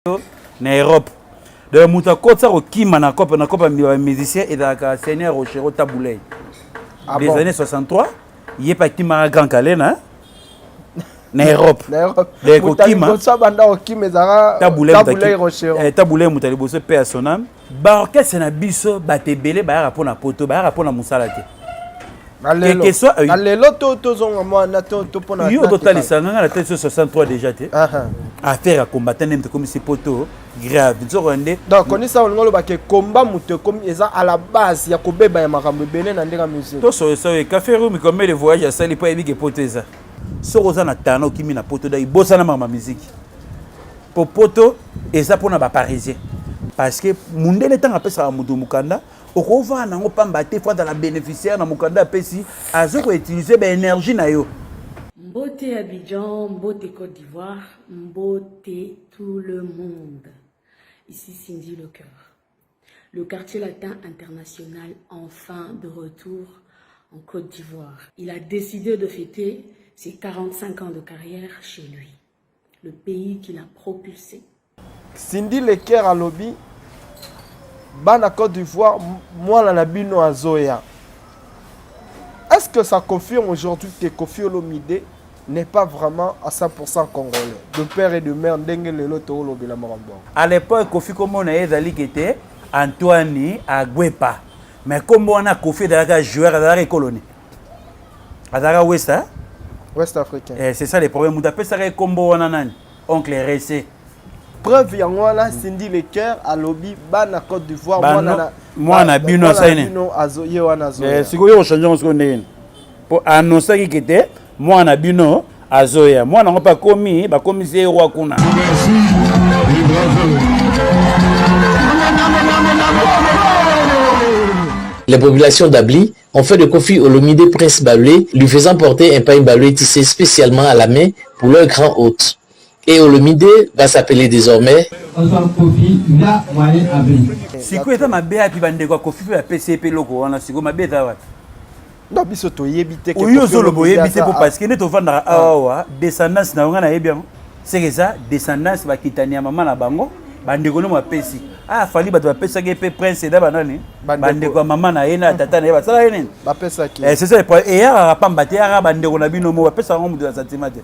Na Europe. Donc moto akotisa kokima na cope na cope ya musicien ezalaka Seigneur Rochero Tabu Ley. Ah des bon? années 63, ye mpe akimaka Grand Kallé na Europe. Na Europe. Donc, Moto ya kokima. liboso abanda kokima ezalaka Tabu Ley. Tabu Ley Rochero. Tabu Ley moto ya liboso mpe ya sonam. Baorchestre na biso, bato ebele bayaka mpo na poto, bayaka mpo na mosala te. Na lelo. Quelque soit, Na lelo to tozonga mwana to mpona yo totalisa nga, nga na tali so 63 déjà te. Affaire ya combattant nde tokomisi poto grave, nzoko nde. Donc konisa olingi olobaka ekomba moto ekomi eza à la base ya kobeba ya makambo ebele na ndenge ya musique. Tosoyosoyo Café Rumi, combien de voyage asali mpo ayebi ke poto eza? Soki oza na tana, okimi na poto, dai bosana makambo ya musique, po poto eza mpona baparisien, parce que mundele ntango apesaka moto mokanda, okovanda nango pamba te. Faut azala bénéficiaire na mokanda apesi, aza koutiliser baénergie na yo. Mbote Abidjan, Mbote Côte d'Ivoire, Mbote tout le monde. Ici Cindy Le Cœur. Le Quartier Latin International, enfin de retour en Côte d'Ivoire. Il a décidé de fêter ses 45 ans de carrière chez lui, le pays qui l'a propulsé. Cindy Le Cœur alobi: bana Côte d'Ivoire, mwana na bino azoya. Est-ce que ça confirme aujourd'hui que Koffi Olomide n'est pas vraiment à 100% congolais de père et de mère, ndenge lelo toolobela makambo yango? À l'époque, Kofi, kombo na ye ezali kete Antoine Agwepa, mais kombo wana Kofi ezalaka joueur, azalaka ekoloni, azalaka west, hein? West africain. Eh, c'est ça le problème. Moto apesaka ye kombo wana nani? Oncle Rc. Preuve yango wana, Cindy Le Cœur alobi: bana Côte d'Ivoire, mwana na mwana bino mwana asali nini? Bino ye wana azoya. Eh, sikoyo ochange yango sikoyo ndenge nini? Mpo annonçaki kete mwana bino azoya, mwana yango mpe akomi, bakomisi ye roi kuna. Merci et bravo. Les populations d'Abli ont fait de Koffi Olomide Prince Baoulé, lui faisant porter un pagne baoulé tissé spécialement à la main pour leur grand hôte. Et Olomide va s'appeler désormais Kofi Ya Moyen Abli. Sikoyo eza mabe api? Bandeko ya Kofi mpe bapesi ye mpe eloko wana, sikoyo mabe eza wapi? Non, biso toyebi te ke oyo Koffi ozoloba Olomide oyebi te mpo parce que nde tovandaka awa, descendance na yo, ngai nayebi yango, seke eza descendance, bakitani ya mama na bango, bandeko nde bapesi. Ah, Fally, bato bapesaki ye mpe prince eza banani? Bandeko. Bandeko ya mama na ye na ya tata na ye basalaki nini? Bapesaki. Eh, c'est ça le problème. Eyakaka pamba te, eyakaka bandeko na bino mo bapesaka yango. Moto ya sentiment te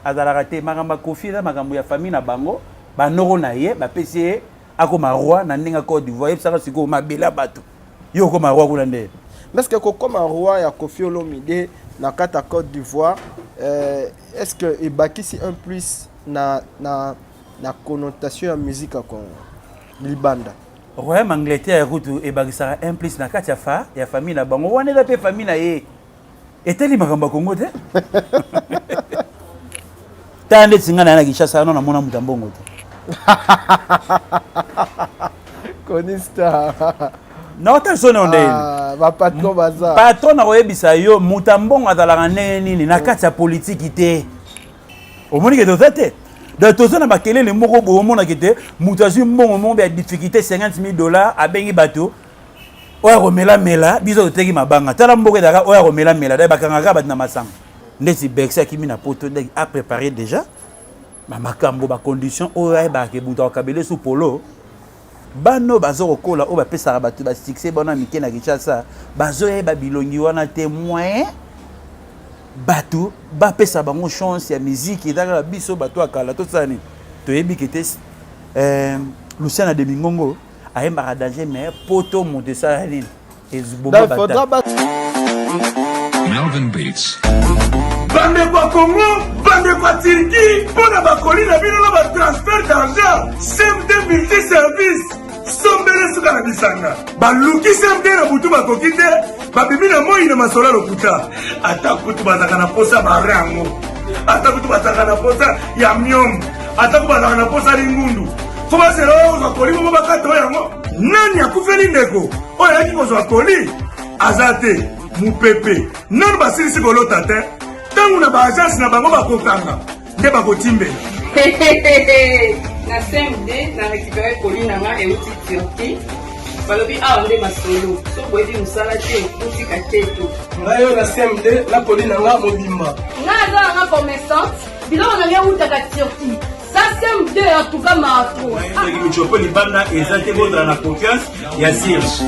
azalaka te. Makambo ya Kofi eza makambo ya famille na bango, banoko na ye bapesi ye akoma roi na ndenge ya Côte d'Ivoire. Yebisaka sikoyo mabele ya bato, yo okoma roi kuna nde? Mais est-ce que kokoma roi ya Koffi Olomide na kati ya Côte d'Ivoire, est-ce que ebakisi un plus na connotation ya musique ya Congo libanda? Royaume Angleterre kutu ebakisaka un plus na kati ya fa ya famille na bango wana, eza mpe famille na ye, etali makambo ya Kongo te. Tala ndeti ngai na ye na Kinshasa wana, namona moto ya mbongo te. Konista. Naotali so neo ndenge Ah, bapatron baza. Patron, nakoyebisa yo, moto ya mbongo azalaka ndenge nini na kati ya politiki te. Omoni ke toza te, donc toza na bakelele moko boye. Omonaki te moto azwi mbongo moko ya difficulté, 50 000 dollars, abengi bato oyo akomelamela. Biso toteki mabanga. Tala mboka ezalaka oyo akomelamela, da bakangaka bato na masanga. Ndeti Bercy akimi na poto, ndenge apréparé déjà bamakambo, bacondition oyo ayebaka ke moto akokabela esu polo. Bana oyo baza kokola, oyo bapesaka bato basuccès, bana mike na Kinshasa bazoyeba bilongi wana te. Moyen bato bapesa bango chance ya miziki eza kaka biso bato ya kala. Tosala nini? Toyebi ke te Luciana de Mingongo ayembaka danger, mais poto moto esala nini? Eziboma. Donc, faudra ba Melvin Beats. Bandeko ya Congo, bandeko ya Turquie, mpo na bakoli na bino na batransfert d'argent, CMD Multi Service sombele suka na bisanga. Baluki CMD na butu, bakoki te, babimi na moi na masolo ya lokuta. Ata kutu bazalaka na posa bare yango, ata kutu bazalaka na posa ya miombe, ata kutu bazalaka na posa lingundu, fo bazela oyo kozwa koli moko bakata oyo yango. Nani akufeli ndeko oyo ayaki kozwa koli aza te, mopepe nanu basilisi kolota te. Ntango na baagence na bango bakokanga nde bakotimbela. Na CMD na récupéré colis na nga euti Turquie. Balobi awa nde masolo, so boyebi mosala te, otika keto. Ngai oyo na CMD na colis na nga mobimba. Nga aza nanga commerçante, biloko na nga eutaka Turquie. CMD en tout cas maatro. Soki michopo libanda eza te, bozala na confiance ya Serge.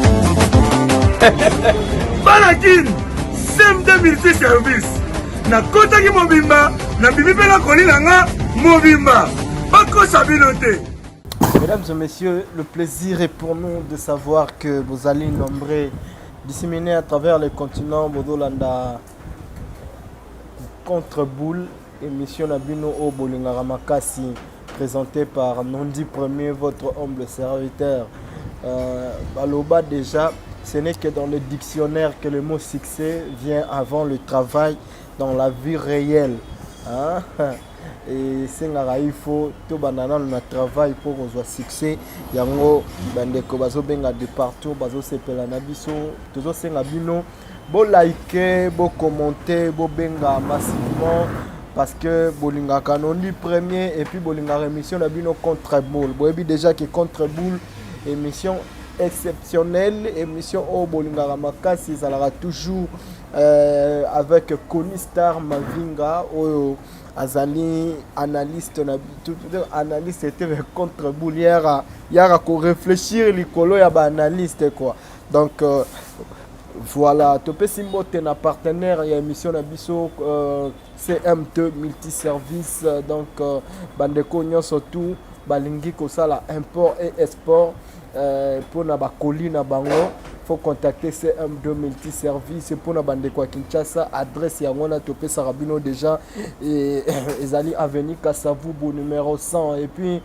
Bana Kin, CMD multi service, nakotaki mobimba, nabimi mpe nakoli na nga mobimba, bakosa bino te. Mesdames et messieurs, le plaisir est pour nous de savoir que vous allez nombreux disséminés à travers les continents bozolanda Contre-boule, émission na bino oyo bolingaka makasi, présentée par Nondi Premier, votre humble serviteur. Baloba déjà, ce n'est que dans le dictionnaire que le mot succès vient avant le travail dans la vie réelle. Hein? Esengaka il faut tobanda nano na travail mpo kozwa succès. Yango bandeko bazobenga de partout, bazosepela na biso. Tozosenga bino bolike, bokommente, bobenga massivement parce que bolingaka Nondi Premier et puis bolingaka émission na bino Contre Boule. Boyebi déjà que Contre Boule, émission exceptionnelle, émission oyo bolingaka makasi, ezalaka toujours avec Koni Star Mavinga oyo azali analyste na analyste ete Contre Boule yara yara koréfléchir likolo ya baanalyste quoi. Donc voilà, topesi mbote na partenaire ya émission na biso, CM2 multiservice. Donc bandeko nyonso tout balingi kosala import et export mpona bakoli na bango, faut contacter CM2 multiservice. Mpona bandeko ya Kinshasa, adresse yango wana topesaka bino déjà, ezali avenue Kasavubu numéro 100. Et puis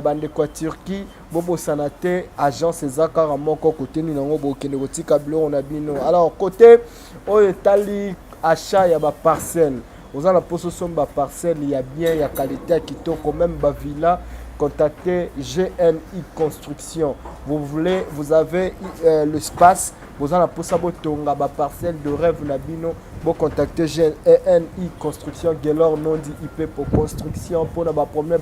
bandeko ya Turquie, bobosana te, agence eza kaka moko kote nini yango bokende kotika biloko na bino. Alors côté oyo etali achat ya baparcelle, oza na mposa osomba parcelle ya bien, ya qualité, ya kitoko, même bavilla, contactez GNI Construction. Vous voulez, vous avez l'espace, boza na mposa botonga baparcelle de rêve na bino, bocontacte GNI Construction, Gelor Nondi Ipepo Construction. Mpona baproblème,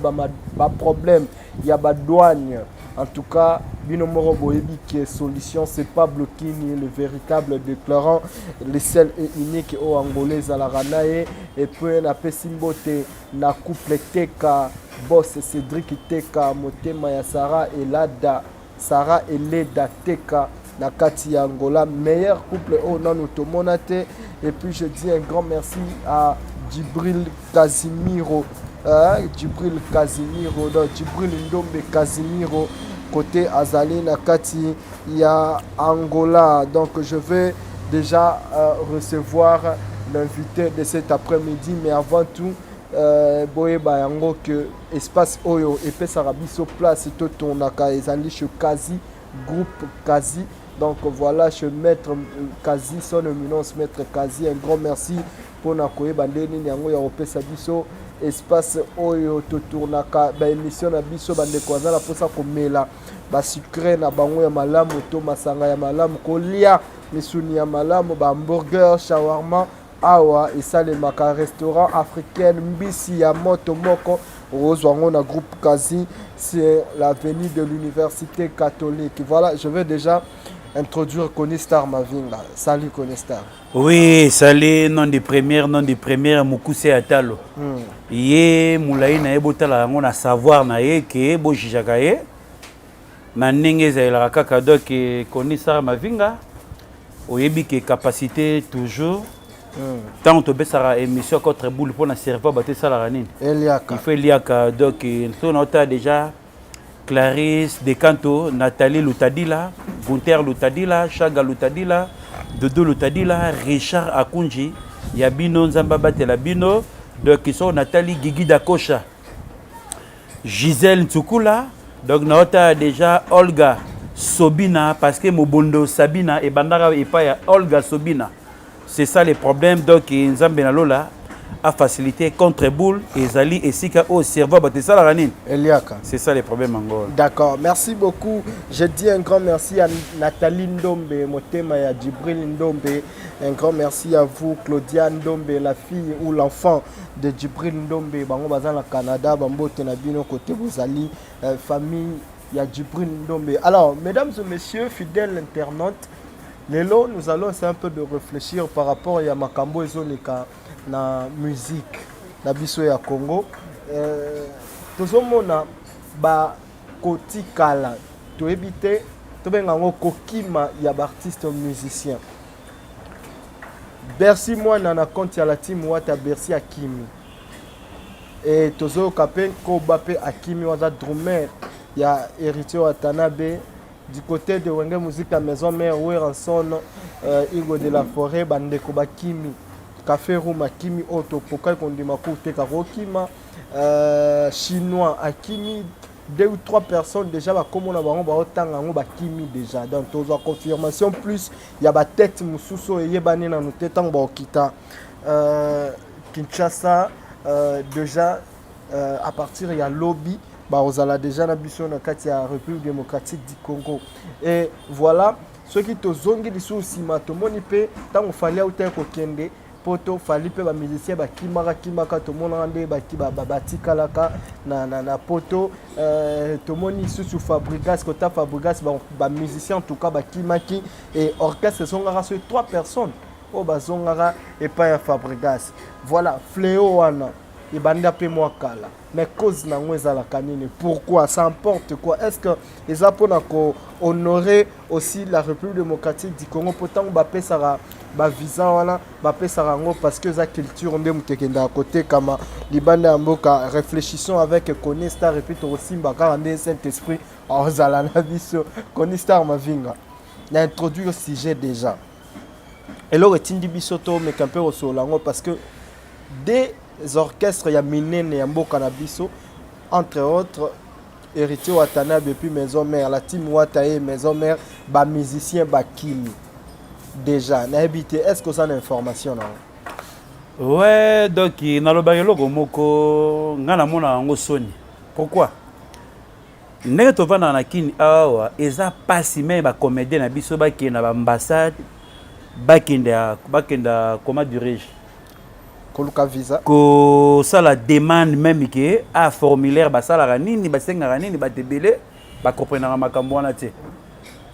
baproblème ya badouane, en tout cas bino moko boyebi ke solution, c'est pas Blokini, le véritable déclarant, le seul et unique oyo angolais ezalaka na ye. Et puis napesi mbote na couple Teka, boss Cédric Teka, motema ya Sara Elada, Sara Eleda Teka na kati ya Angola, meilleur couple oyo nanu tomona te. Et puis je dis un grand merci à Djibril Casimiro, Djibril Casimiro, donc Djibril Ndombe Casimiro côté azali na kati ya Angola. Donc je vais déjà recevoir l'invité de cet après-midi, mais avant tout, boyeba yango que espace oyo epesaka biso place totournaka ezali chez Kazi, groupe Kazi. Donc voilà, chez maître Kazi, son éminence maître Kazi, un grand merci mpona koyeba nde nini yango ya kopesa biso espace oyo totournaka baémission na biso. Bandeko baza na mposa komela basucré na bango ya malamu to masanga ya malamu, kolia misuni ya malamu, bahamburger, shawarma, awa esalemaka restaurant africaine, mbisi ya moto moko, okozwa yango na groupe Kazi, c'est l'avenue de l'Université catholique. Voilà, je vais déjà introduire Koni Star Mavinga. Salut Koni Star. Oui, salut, nom de première, nom de première, mokuse ya talo. Ye molai na ye, botala yango na savoir na ye ke bojijaka ye na ndenge ezalelaka kaka. Donc Koni Star Mavinga, oyebi ke capacité toujours. Ntango topesaka émission Contre Boule mpona cerveau bato esalaka nini? Eliaka. Il faut eliaka. Donc so naotala déjà Clarisse Decanto, Nathalie Lutadila, Gunther Lutadila, Chaga Lutadila, Dodo Lutadila, Richard Akunji ya bino, Nzambe abatela bino. Donc so Nathalie Gigi Dakosha, Gisèle Ntsukula, donc naotala déjà Olga Sobina, parce que mobondo Sabina ebandaka epai ya Olga Sobina, c'est ça le problème. Donc Nzambe na lola a facilité. Contre Boule ezali esika oyo cerveau bato esalaka nini? Eliaka. C'est ça le problème yango. D'accord, merci beaucoup. Je dis un grand merci à Nathalie Ndombe, motema ya Djibril Ndombe. Un grand merci à vous, Claudia Ndombe, la fille ou l'enfant de Djibril Ndombe. Bango baza na Canada, bambote na bino côté bozali, famille ya Djibril Ndombe. Alors, mesdames et messieurs, fidèles internautes, lelo nous allons essayer un peu de réfléchir par rapport ya makambo ezoleka na musique na biso ya Congo. Tozomona bakotikala, toyebi te tobenga yango kokima ya baartiste musicien. Bercy Mwana na compte ya la team Wata, Bercy akimi. E tozoyoka mpe Koba mpe akimi, waza drummer ya Héritier Watanabe. Du côté de Wenge Musica Maison Mère, Werrason, Hugo de la Forêt, bandeko bakimi. Café Room akimi, oyo tokokaki kondima koteka kokima. Chinois akimi, deux ou trois personnes déjà bakomona bango baotanga yango bakimi déjà. Donc tozwa confirmation plus ya batete mosusu oyo eyebani nanu te ntango baokita Kinshasa déjà à partir ya lobi bakozala déjà na biso na kati ya République démocratique du Congo. Et voilà, soki tozongi lisusu nsima, tomoni mpe ntango Fally autaki kokende poto, Fally mpe bamusicien bakimaka kimaka, tomonaka nde batikalaka na poto. Tomoni lisusu Fabregas, kota Fabregas, bamusicien en tout cas bakimaki et orchestre ezongaka soki trois personnes oyo bazongaka epai ya Fabregas. Voilà, fléau wana ebanda mpe mwa kala, mais cause nango ezalaka nini? Pourquoi ça emporte quoi? Est ce que eza mpona kohonorer aussi la République démocratique du Congo? Mpo ntango bapesaka bavisa wana, bapesaka yango parce que eza culture nde moto ekendaka kotekama libanda ya mboka. Réfléchissons avec Kony Star et puis tokosimba kaka nde Saint Esprit aozala na biso. Kony Star Mavinga na introduire sujet déjà, eloko etindi biso tomeka mpe kosolola yango parce que des orchestres ya minene ya mboka na biso, entre autres Héritier Watanabe puis Maison Mère, la team Wata ye Maison Mère, bamusicien bakimi déjà. Nayebi te, est ce que oza na information na yango? Ouais, donc nalobaka eloko moko, ngai namona yango soni. Pourquoi? Ndenge tovandaka na Kini awa, eza mpasi me bacomédien na biso bakende na baambassade, bakenda, comment dirais-je, koluka visa. Kosala demande, même ke a formulaire basalaka nini, basengaka nini, bato ebele bakomprenaka makambo wana te.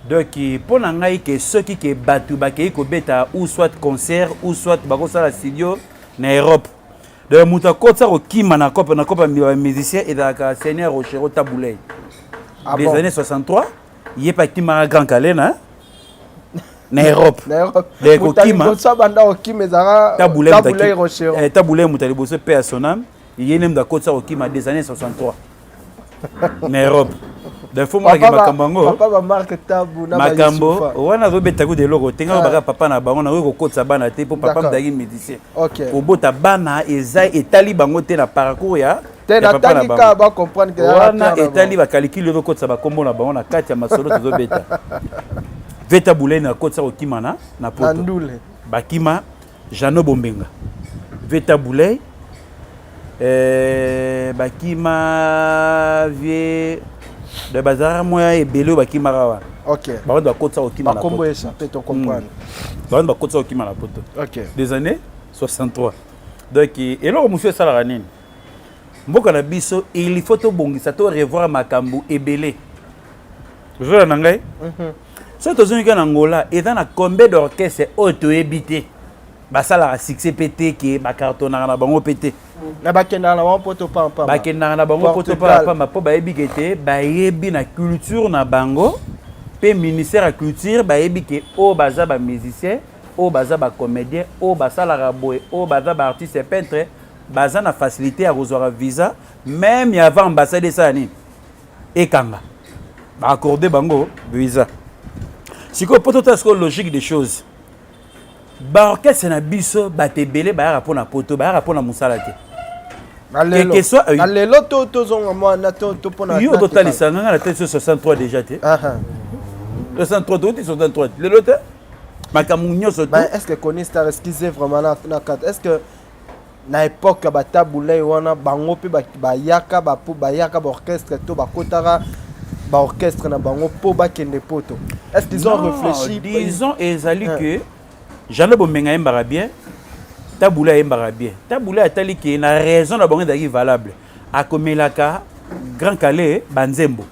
Donc mpo na ngai ke soki ke bato bakei kobeta ou soit concert ou soit bakosala studio na Europe, donc moto akotisa kokima na cope ya bamusicien ezalaka seigneur Rochereau Tabu Ley. Ah des bon? années 63, ye mpe akimaka Grand Kallé na Europe. Na Europe. Donc, Moto ya kokima. liboso abanda kokima ezalaka Tabu Ley. Tabu Ley Rochereau. Tabu Ley, moto ya liboso mpe ya sonam, ye nde moto akotisa kokima des années 63 na Europe. Donc faut monake makambo yango. Papa bamark Tabu na Makambo Bayusufa. Wana azobeta kuta eloko te. Ngai Ah. baka papa na bango, nakoki kokotisa bana te mpo papa moto azalaki musicien. Kobota bana eza etali bango te na parcours ya Te. ya papa na Natangi bango. kaka bacomprendre ke Wana etali bakalikili, ozokotisa bakombo na bango na kati ya masolo tozobeta. Veta Buleni akotisa kokima na na poto. Ndule. Bakima Jano Bombenga, Veta Bulei, bakima vie de bazalaka mwa ebele oyo bakimaka wana. Bango bakotisa kokima na Bakombo poto. échappé, to comprendre. Bango bakotisa kokima na poto des années 63. Donc eloko mosusu esalaka nini? Mboka na biso, il faut tobongisa, to revoir makambo ebele. Ozola na ngai, soki tozongi kaka na Ngola, eza na combien d'orchestre oyo toyebi te, basalaka succès mpe te, ke bakartonaka na bango mpe te? Na bakendaka na bango poto pampamba. Bakendaka na bango poto Portugal. pamba mpo bayebi ke te, bayebi na culture na bango mpe ministère ya culture, bayebi ke oyo baza bamusicien, oyo baza bacomédien, oyo basalaka boye, oyo baza baartiste peintre, baza na facilité ya kozwaka visa même ya avant ambassade esala nini, ekanga, baaccorde bango visa. Sikoyo mpo totala sikoyo logique des choses, baorchestre na biso, bato ebele bayaka mpo na poto, bayaka mpo na mosala te. Na lelo. Quelque soit- Na lelo to tozonga mwana to mpona Yo totalisa nga na tali so 63 déjà te. 63, touti 63 lelo te, makambo nyonso. Mais est ce que Kony Star, excusez vraiment na kati, est ce que na époque ya baTabu Ley wana, bango mpe bayaka bayaka baorchestre to bakotaka baorchestre na bango mpo bakende poto? Est ce qu'ils ont Non, réfléchi? Disons ezali Hein. que Jeannot Bombenga ayembaka bien, Tabu Ley ayembaka bien. Tabu Ley atali ke na raison na bango ezalaki valable, akomelaka Grand Kallé banzembo.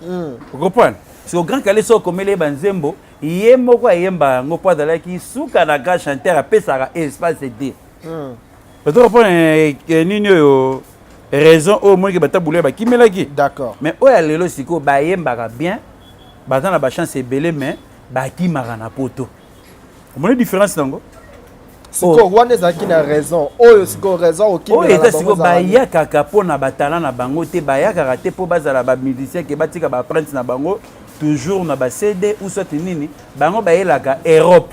Ocomprendre? Siko Grand Kallé, so okomeli ye banzembo, ye moko ayemba yango mpo azalaki suka na grand chanteur, apesaka espace te. Ozo comprendre nini oyo? Raison oyo omoniki batabule bakimelaki. D'accord. Mais oyo ya lelo sikoyo bayembaka bien, baza na bachance ebele, mais bakimaka na poto. Omoni différence nango? Sikoyo wana ezalaki na raison, oyo sikoyo raison oyo eza sikoyo, bayakaka mpo na batala na bango te, bayakaka te mpo bazala bamusicien ke batika baempreinte na bango toujours na baCD ou soit nini. Bango bayelaka Europe.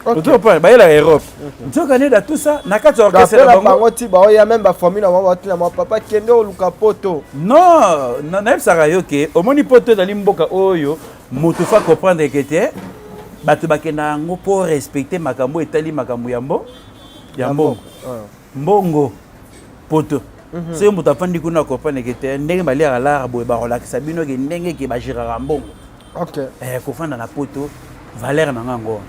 Okay. Bayelaka Europe. Nzoka nde da tout ça na kati ya orchestre na bango, bango ti baoya, même bafamille na bango batina ma papa kende oluka poto. Non, nayebisaka yo ke omoni poto ezali mboka oyo moto fa comprendre ke te, bato bakenda yango mpo respecter makambo etali makambo ya mbo ya mbongo, mbongo poto. Soki moto afandi kuna, comprendre ke te, ndenge baliaka lara boye, bakolakisa bino ke ndenge ke bagéraka mbongo. Kofanda na poto, valeur na nga yango.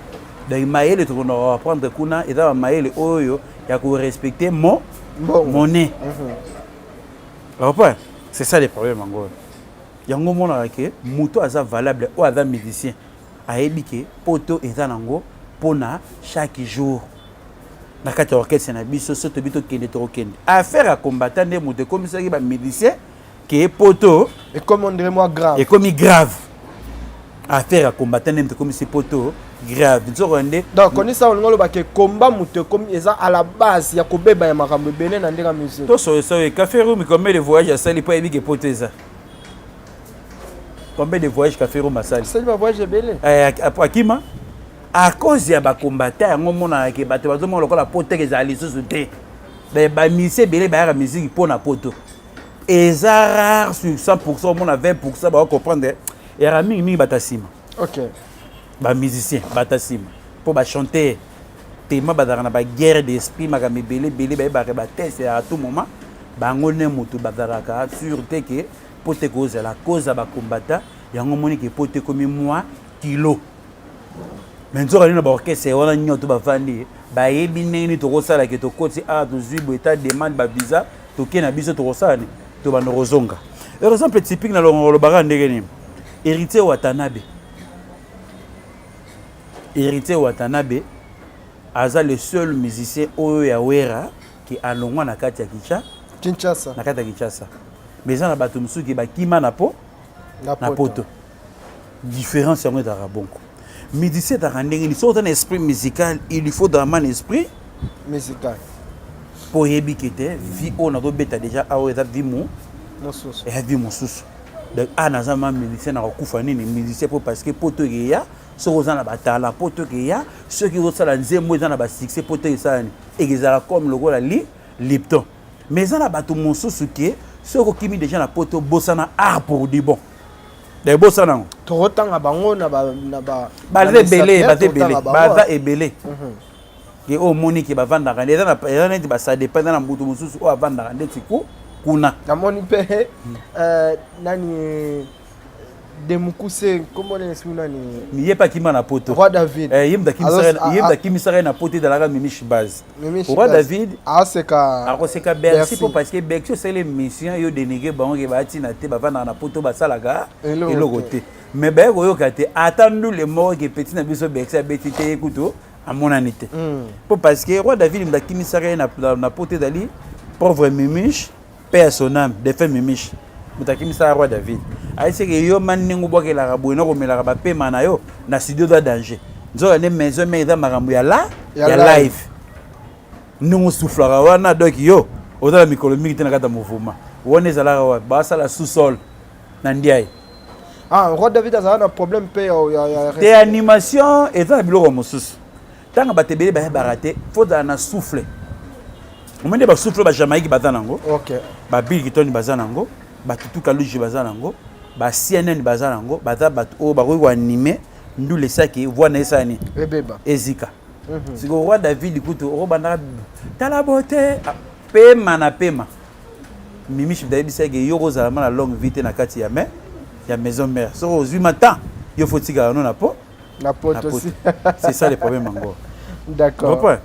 Donc mayele tokona apprendre kuna eza bamayele oyo ya korespecter mo monnaie. Comprendre? C'est ça le problème. Yango yango omonaka ke moto aza valable, oyo aza musicien, ayebi ke poto eza nango mpona chaque jour na kati ya orchestre na biso. So tobi tokende, tokokende. Affaire ya combattant nde moto ekomisaki bamusicien ke poto ekomi on dirait mwa grave. Ekomi grave. Affaire ya combattant nde moto ekomisi poto grave, nzoko nde. Donc konisa olingi oloba ke komba moto ekomi eza à la base ya kobeba ya makambo ebele na ndenge ya musique. Tosoyosoyo Café Roum, combien de voyage asali mpo ayebi ke poto eza? Combien de voyage Café Roum asali? Asali bavoyage ebele. Akima à cause ya bacombattant. Yango omonaka ke bato bazomona lokola poto ezala lisusu te. Bamusicien ebele bayaka musique mpo na poto eza rare. Sur 100, omona 20 bakocomprendre, eyaka mingimingi bato ya nsima. Bamusicien bato ya nsima mpo bachanteur tema bazalaka na baguerre d'esprit, makambo ebele ebele, bayebaka bateste ya tout moment. Bango nde moto bazalaka sur te ke po te kozala cause ya bacombattant. Yango omoni ke po te ekomi mwa kilo, mais nzoka nini, na baorchestre wana nyonso bavandi, bayebi ndenge nini tokosala ke tokoti awa, tozwi boye, ta demande bavisa, toke na biso, tokosala nini, tobanda kozonga. Exemple typique na longo olobaka ndenge nini, Héritier Watanabe. Héritier Watanabe aza le seul musicien oyo ya Wera ke alongwa na kati ya Kinshasa. Kinshasa. Na kati ya Kinshasa. Mais eza na bato mosusu ke bakima na po na poto. Différence yango ezalaka bongo. Musicien ezalaka ndenge nini? Soki oza na esprit musical, il faut vraiment un esprit musical mpo oyebi ke te, vie oyo nazobeta déjà awa eza vie mo mosusu. Eza vie mosusu. Donc a naza ma musicien, nakokufa nini musicien mpo parce que poto ekeya soki oza na batala, poto ekeya soki ozosala nzembo eza na basuccès, poto esala nini, ekezala comme lokola li Lipton. Mais eza na bato mosusu ke soki okimi déjà na poto, bosana art pour du bon, bosana yango. Tokotanga bango na ba Baza ebele, baza ebele, baza ebele ke oyo omoni ke bavandaka nde eza neti basadepa. Eza na moto mosusu oyo avandaka ndeti ku kuna. Namoni mpe nani, Demukuse, nkombo nini esiku nani? Ye mpe akima na poto. Roi David. Ye moto akimisaka ye na poto ezalaka Mimish Base. Roi David. Aseka. Akoseka Bercy mpo parce que Bercy osali émission yo dénigre bango ke baatina te, bavandaka na poto, basalaka eloko te. Mais baye koyoka te, ata ndule moko ke petit na biso Bercy abeti te, ye kutu amonani te, mpo parce que Roi David moto akimisaka ye na poto ezali pauvre Mimiche, paix à son âme, défunt Mimiche. Moto akimisaka Roi David ayeseke yo ma ndenge obwakelaka boye, nakomelaka bapema na yo na studio, eza danger. Nzoka nde maison mare eza makambo ya la ya live, ndenge osuflaka wana. Donc yo oza na mikolo mingi te na kati ya mouvement wana. Ezalaka wapi? Basala sous-sol na Ndiaye. Ah, Roi David azala na problème mpe ya Te, animation eza na biloko mosusu. Ntango bato ebele bayebaka te, faut ozala na souffle. Omoni nde basouffle bajamaïque baza nango, babill Kitoni baza nango, batutuka luji baza nango, ba CNN baza nango. Baza bato oyo bakoki koanime ndula esaki voi na esala nini? Ebeba. Ezika. Sikoyo Roi David kutu okobandaka tala bote pema na pema. Mimishi ayebisaki yo kozala ma na longue vie te na kati ya me ya maison mère. Soki ozwi ma temps, yo faut tikala no na po na poto. C'est ça le problème yango. D'accord.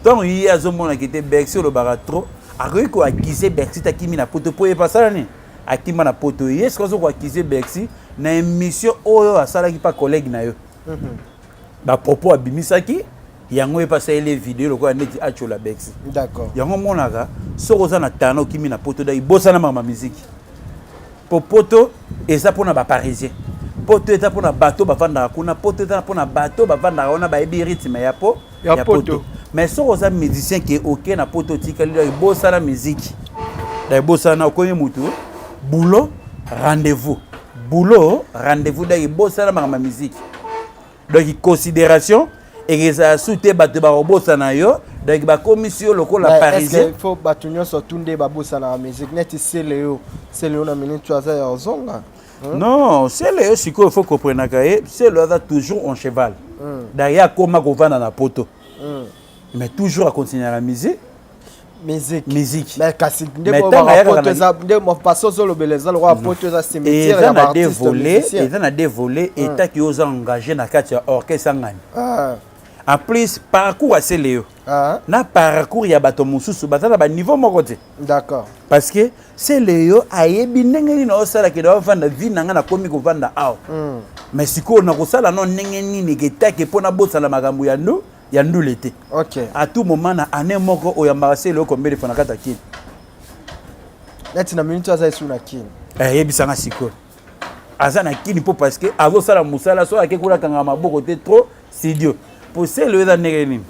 Ntango ye azomonaki te, Bercy olobaka trop, akoki koakize Bercy te akimi na poto mpo ye pasala nini, akima na poto. Ye soki azokoakize Bercy na émission oyo asalaki pa collègue na yo, bapropos abimisaki. Yango ye mpe asaleli video lokola neti atyola Bercy. D'accord. Yango omonaka soki oza na tana okimi na poto dai bosana makambo ya miziki. Po poto eza mpona baparisien, poto eza mpona bato bavandaka kuna, poto eza mpona bato bavandaka wana bayebi rythme ya po ya poto. Mais soki oza musicien ke oke na poto otikali dai bosana miziki, dai bosana, okomi mutu boulot rendez-vous, boulot rendez-vous, dai bosana makambo ya miziki. Donc considération ekezala su te, bato bakobosana yo, donc bakomisi yo lokola parisien. Il faut bato nyonso tu nde babosanaka musique neti Celeo. Celeo na minute oyo aza ya ozonga. Non, Celeo sikoyo faut comprenaka ye, Celeo aza toujours en cheval. D'ailleurs akoma kovanda na poto, mais toujours akontinuaka musique. Musique. Musique. Mais kasi nde Mais bo ntango baka ayakaka poto eza nde façon ozolobela eza lokola poto eza cimetière eza ya na deux baartiste volets musicien. Eza na deux volets. Etaki oza engagé na kati ya orchestre angani. Ah, En plus parcours ya Celeo ah, na parcours ya bato mosusu baza na baniveau moko te. Parce que Celeo ayebi ndenge nini aosalaka na ovanda vie na ngai, nakomi kovanda awa, mais sikoyo nakosala no ndenge nini ketake mpo nabosala makambo ya ndu ya ndule te. À tout moment na année moko oyambaka Celeo combien de fois na kati ya Kini? Neti na minute aza esu na Kini. Eyebisanga sikoyo aza na Kini mpo parce que azosala mosala, so ake kuna akangaka maboko te trop studio. Po Celeo eza ndenge nini?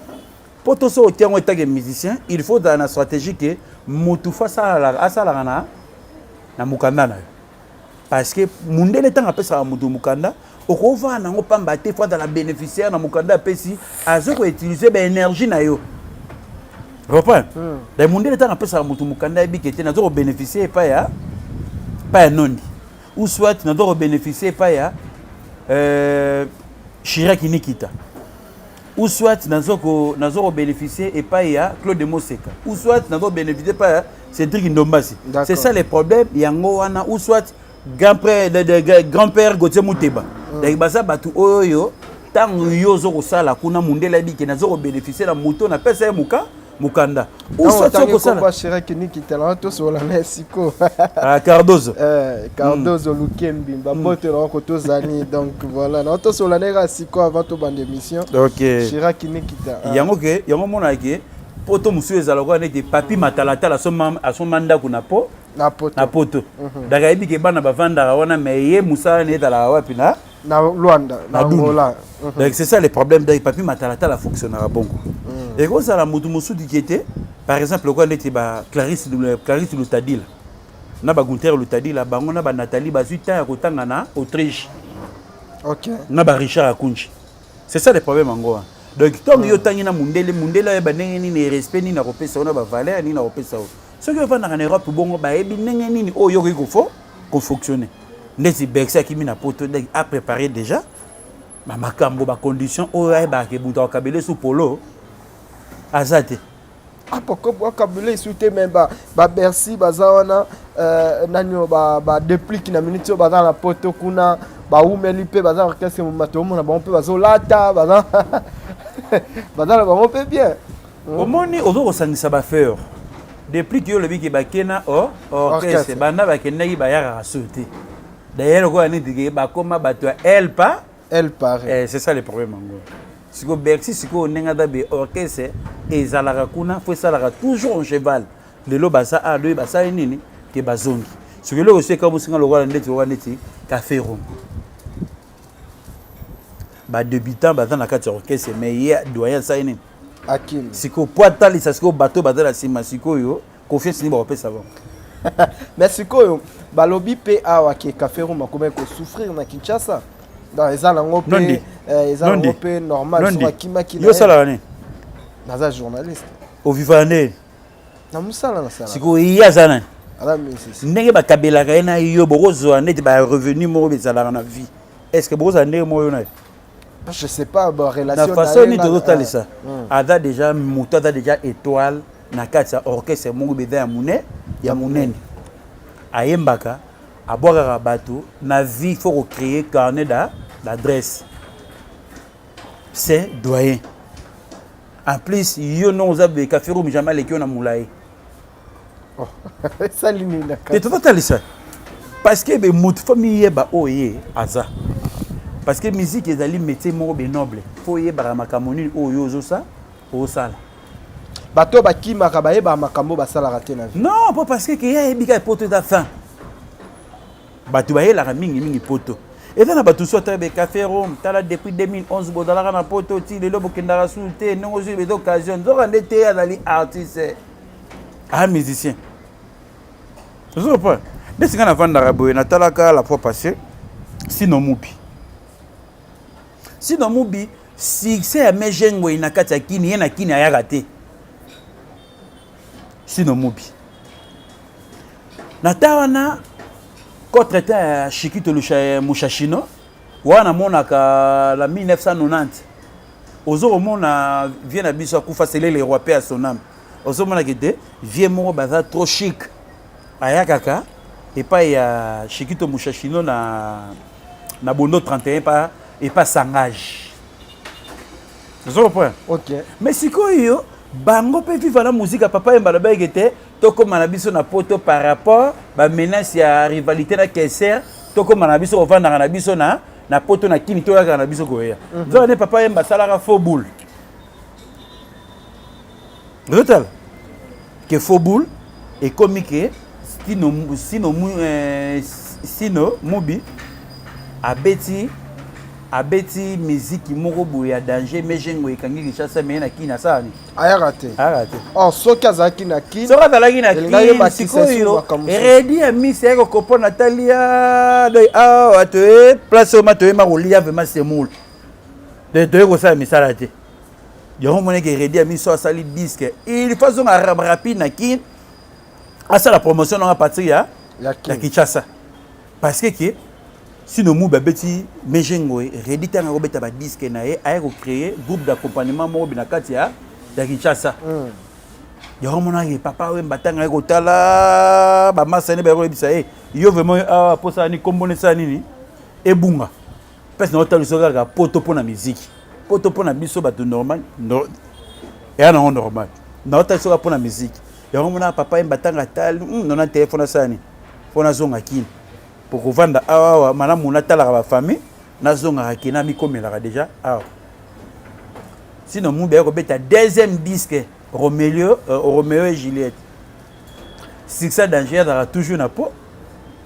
Mpo to so otia yango etake musicien, il faut ozala na stratégie ke motu fo asalaka na mokanda na yo, parce que mundele ntango apesaka motu mokanda, okovanda nango pamba te. Fo azala bénéficiaire na mokanda apesi, aza koutiliser baénergie na yo, reprendre. Donc mundele ntango apesaka motu mokanda, ayebi ke te naza kobénéficie epai ya Nondi, ou soit naza kobénéficie epai ya Chirac Nikita, ou soit naza kobénéficie epai ya Claude Moseka, ou soit naza kobénéficie epai ya Cédric Ndombasi. C'est ça le problème yango wana, ou soit grand-père grand-père Gauthier Muteba. Donc baza bato oyo ntango yo ozo kosala kuna, mundele ayebi ke naza kobénéficie na moto napesa ye mokanda, ou soit soki kosala Chirac Nikita na tosola na esiko. Ah, Cardozo. Cardozo Lukembi, babote na ko tozani. Donc voilà, na tosola na kaka siko avant tobanda émission. Chirac Nikita, ah. Yango ke yango monaka ke poto mosusu ezala lokola neti Papi Matalatala asomba ndako na po na poto. Na poto. Donc ayebi ke bana bavandaka wana, mais ye mosala na ye ezalaka wapi? Na Na Luanda, na na Dundu. Angola. Donc c'est ça le problème. Donc Papi Matalatala fonctionnera bongo, ekozala motu mosusu ke te. Par exemple lokola neti ba Clarisse Lutadila na baGunter Lutadila, bango na baNathalie bazwi temps ya kotanga na Autriche na baRichard Akunji. C'est ça le problème yango wana. Donc ntango yo otangi na mundele, mundele ayeba ndenge nini, respect nini akopesa yo na bavaleur nini akopesa yo. Soki ovandaka na Europe bongo, bayebi ndenge nini oyo okoki kofo kofonctionne. Ndeti Bercy akimi na poto, donc apréparé déjà bamakambo, bacondition oyo ayebaka ke moto akabele su polo aza te. Ah, pourquoi bakabela esu te? Me baBercy baza wana, nani oyo baDeplique na minute oyo baza na poto kuna, baumeli mpe baza orchestre moma, toomona bango mpe bazolata, baza na bango mpe bien. Omoni, ozo kosangisa bafeur depuis ki yo olobi ke bakena o orchestre. Orchestre. Banda bakendaki, bayakaka su te. D'ailleurs lokola neti ke bakóma bato ya el pa El Paris. Eh, c'est ça le problème yango. Sikoyo Bercy, sikoyo ndenge aza be, orchestre ezalaka kuna, fo esalaka toujours en cheval. Lelo baza a loyi basali nini ke bazongi. Soki eloko esi ekamosinga lokola neti Café Rum, badébutant baza na kati ya orchestre, mais ye doyen asali nini? Akimi. Sikoyo po atalisa sikoyo bato baza na nsima, sikoyo confiance nini bakopesa bango? Mais sikoyo balobi mpe awa ke Café Rum akomaki kosouffrir na Kinshasa. Donc eza nango mpe Nondi. eza Nondi. nango mpe normal Nondi. soki akimaki na Yo ye. osalaka nini? Naza journaliste. Ovivaka ndeni? Na mosala nasala. Sikoyo ye aza nani? Aza musicien. Ndenge bakabelaka ye na yo, bokozwa neti barevenu moko ezalaka na vie, est ce que bokozala ndenge moko yo na ye? Je sais pas barelation. Na façon nini tozotalisa, aza déjà moto, aza déjà étoile na kati ya orchestre moko beza ya monene, ayembaka, abwakaka bato. Na vie faut kocréer carnet d'adresse. C'est doyen. En plus yo non, oza boye, Café Rum jamais aleki yo na molai. Esali nini na Te, tozotalisa parce que be motu fo miyeba oyo ye aza. Parce que musique ezali métier moko be noble. Faut oyebaka makambo nini oyo ozosa osala. Bato bakimaka bayebaka makambo basalaka te na vie. Non, po parce que ke ayebi kaka poto eza fin. Bato bayelaka mingi mingi poto. Eza na bato so ata be café Rome tala depuis 2011 bozalaka na poto ti lelo bokendaka susu te ndenge ozwi eza occasion nzoka nde te azali artiste a musicien. Ozo comprendre? Nde singa navandaka boye natalaka la fois passée Sino Mubi. Sino Mubi succès ya Meje Ngoi na kati ya Kini ye na Kini ayaka te. Sino Mubi. Na ta wana contre temps ya Shikito Mushashino wana namonaka la 1990 ozo komona vie na biso akufa sele le roi pe à son âme. Ozomonaka ete vie moko baza trop chic ayakaka epai ya Shikito Mushashino na, na Bondo 31 epa, epa Sangage. Ozo comprendre? Okay. Mais sikoyo bango mpe viva na muzika papa yemba alobaki ete tokóma na biso na poto par rapport ba menace ya rivalité na Kaiser tokóma na biso kovandaka na biso na, na poto na kini toyakaka na biso koya. Nzoka nde papa yemba asalaka faux boule. Ozotala ke faux boule ekomi ke Sino, Sino, eh, Sino Mubi abeti abeti miziki moko boye ya danger mejengo ekangi Kinshasa meye na Kin asala nini? Ayaka te. Ayaka te. Or soki azalaki na Kin, soki azalaki na Kin sikoyo Redi ya misi ayaki kokopona talia doi awa toye place oyo ma toyema kolia vraiment semoule toye kosala misala te. Yango omonaki Redi ya miso asali disque il faut azonga rapide na Kin asala promotion nanga partir ya ya Kinshasa parce que ke sino Mubi abeti Meje Ngoe Redi ntango akobeta ba disque na ye aye ko créer groupe d'accompagnement moko na kati ya ya Kinshasa. Yango omonaki papa Wemba ntango aye kotala bamasa ne baye koyebisa ye yo vraiment awa mposala nini kombo nesala nini ebunga mpasi na otalisa kaka poto mpo na miziki poto mpo na biso bato normal no, eya nango normal na otalisa kaka mpo na miziki yango mona papa yemba ntango atali nona te fo nasala nini fo nazonga kini po kovanda awa awa malamu natalaka bafamille nazongaka kina mikomelaka deja awa sino Mubi aye kobeta deuxième disque Romelio, Romeo et Juliette succès danger azalaka toujours na po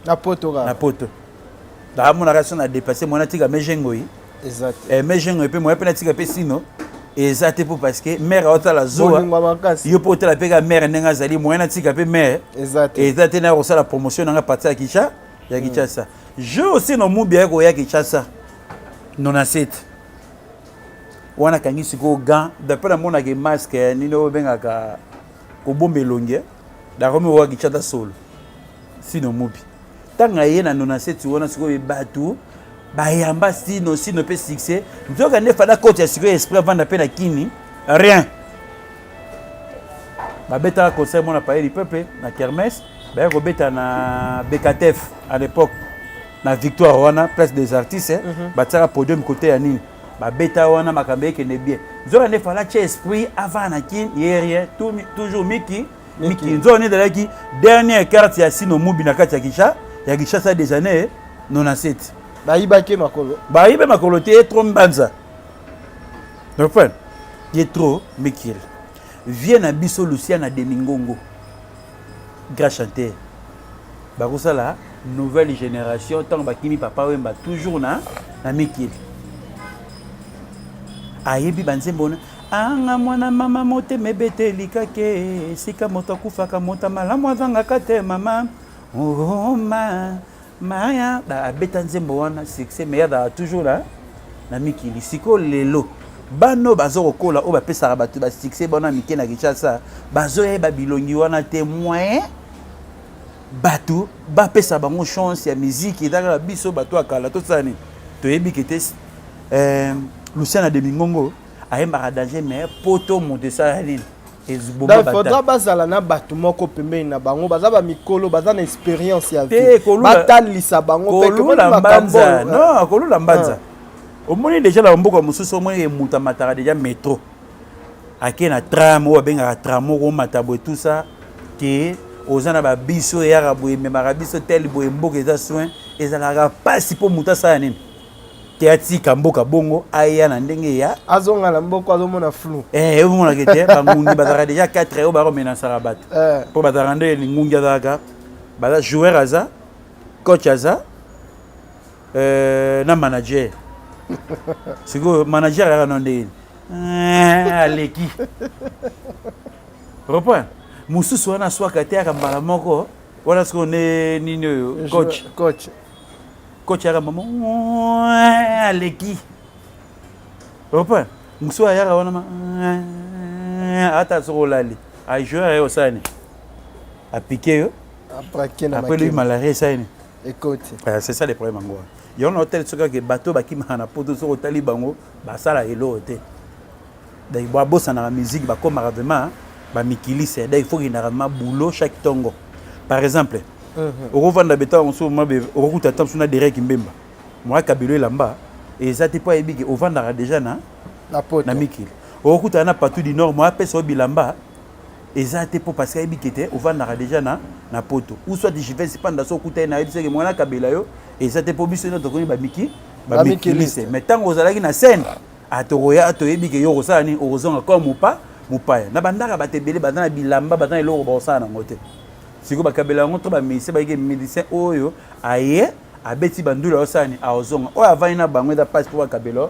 na poto na poto namonaka so na dépassé mwana tika Meje Ngoi eza te Meje Ngoi mpe moya mpe natika mpe sino eza te mpo parce que mare aotala zuwa yo mpo otala mpe ka mare ndenge azali moya natika mpe mare eza te na kosala promotion nanga parti ya Kinshasa ya Kinshasa je aussi no Mubi aye koya Kinshasa 97 wana akangi sikoyo gant d'après namonaka masque nini oyo obengaka kobomba elongi nakomi oya Kinshasa solo sino Mubi ntango aye na 97 wana sikoyo bato bayamba sino sino mpe succès nzoka nde fada koti ya sikoyo esprit avanda mpe na kini rien babetaka concert mona palais du peuple na kermesse baya kobeta na Bekatef à l'époque na victoire wana place des artistes batiaka podium côté ya nini babeta wana makambo ekende bien nzoka nde fala tia esprit avanda na kini ye rien toujours miki miki nzoka nde ezalaki dernière carte ya Sino Mubi na kati ya Kinshasa ya Kinshasa des années 97 bayibaki makolo bayibe makolo te ye trop mbanza comprendre ye trop mikili vie na biso Luciana Demingongo grand chanteur bakosala nouvelle génération ntango bakimi papa Wemba toujours na na mikili ayebi banzembo wana anga mwana mama motema ebeteli kake esika moto akufaka moto malamu azangaka te mama oh, ma maya abeta nzembo wana succès mais azalaka toujours na, na mikili sikoyo lelo bana oyo baza kokola oyo bapesaka bato basuccès bana mike na Kinshasa bazoyeba bilongi wana te moyen bato bapesa bango chance ya miziki eza kaka biso bato ya kala tosala nini toyebi ke te Luciana Demingongo ayembaka danger mais poto moto esala nini Donc, faudra bazala na bato moko pembeni na bango baza bamikolo baza na expérience ya vie batalisa bango kolula mbanza non kolula mbanza omoni déjà na mboka mosusu omoni moto amataka déjà métro ake na tram oyo babengaka tram moko omata boye tout ça ke oza na babiso eyaka boye ememaka biso tel boye mboka eza soin ezalaka mpasi mpo moto asala nini. Te atika mboka bongo aya na ndenge ya azonga na mboka azomona flou. Eh, omonaka te bangungi bazalaka déjà 4 oyo bakomenasaka bato mpo bazalaka nde ngungi azalaka baza joueur aza coach aza na manager. Sikoyo manager ayaka na ndenge nini aleki reprend mosusu wana aswaka te aka mbala moko wana. Sikoyo nde nini oyo coach? Coach. Coach ayaka mama aleki reprend mosusu ayaka wana ma ata soki olali ajoueur aye osala nini, apike yo. Abrake na après lui malaria esali nini? Ekoti. C'est ça le problème yango wana. Yango na otali soki ake bato bakimaka na Poto, soki otali bango basala eloko te. Donc babosanaka musique, bakomaka vraiment bamikilise. Donc il faut kendaka vraiment boulot chaque ntongo. Par exemple, okovanda beta mosusu mabe, okokuta ata mosusu na Derek Mbemba moya kabelo elamba eza te mpo ayebi ke ovandaka déjà na na Poto. Na mikili okokutana na Patou du Nord, moya apesa yo bilamba eza te mpo parce que ayebi ke te ovandaka déjà na Poto. Ou soit Jivensi Panda, so okuta ye na ayebi seke mwana kabela yo eza te mpo biso nyonso tokomi bamiki bamikilise. Mais ntango ozalaki na scène, atokoya toyebi ke yo okosala nini, okozonga comme mopaya na bandaka. Bato ebele baza na bilamba, baza na eloko bakosala nango te. Sikoyo bakabela yango to bamusicien bayiki musicien oyo aye abeti bandula osala nini, aozonga oyo avandi na bango eza mpasi mpo bakabela.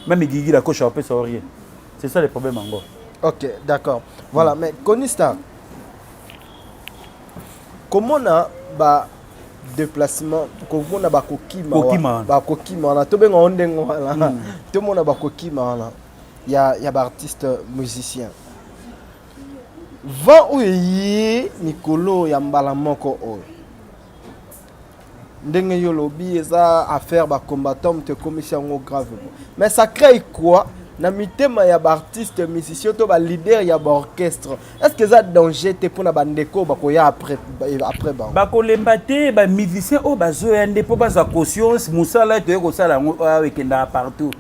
Même Gigi la coche apesa rien. C'est ça le problème yango. Ok, d'accord, voilà. Mais Konista, komona ba déplacement, komona bakokima Kokima wana. Bakokima wana, tobenga ngo ndenge wana, tomona bakokima wana ya baartiste musicien vent oyo eye mikolo ya mbala moko oyo ndenge yo lobi eza affaire bacombattant moto ekomisi yango grave, mais ça crée quoi na mitema ya baartiste musicien to baleader ya baorchestre? Est ce que eza danger te mpona bandeko bakoya après bango? Bakolemba te. Bamusicien oyo bazoya nde mpo bazwa conscience mosala toye kosala yango awa ekendaka partout,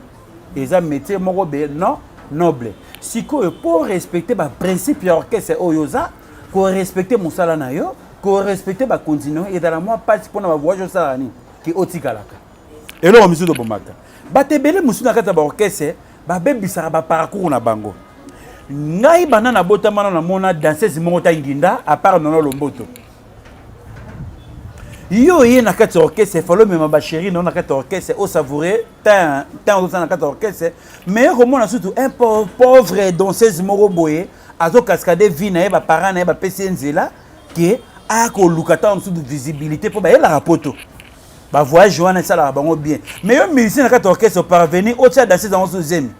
eza métier moko be non noble. Sikoyo mpo respecter baprincipe ya orchestre oyo oza korespecte mosala na yo, korespecte bakonzi na yo, ezala mwa mpasi mpona bavoyage osalaka nini ke otikalaka eloko misusu. Tobomaka bato ebele mosusu na kati ya baorchestre, babebisaka baparcours na bango. Ngai banda nabotama na namona danseuse moko ta nginda à part Nono Lomboto. Yo oye na kati ya orchestre, efale omema bachéri na yo na kati ya orchestre, osavoure temps ozosala na kati ya orchestre. Mais komona surtout un pauvre danseuse moko boye azokaskade vie na ye, baparent na ye bapesi ye nzela ke akoluka ntango mosusu visibilité mpo bayelaka Poto, bavoyage wana esalaka bango bien. Mais yo musicien na kati ya orchestre, oparvenir otia danseuse yango so zemi,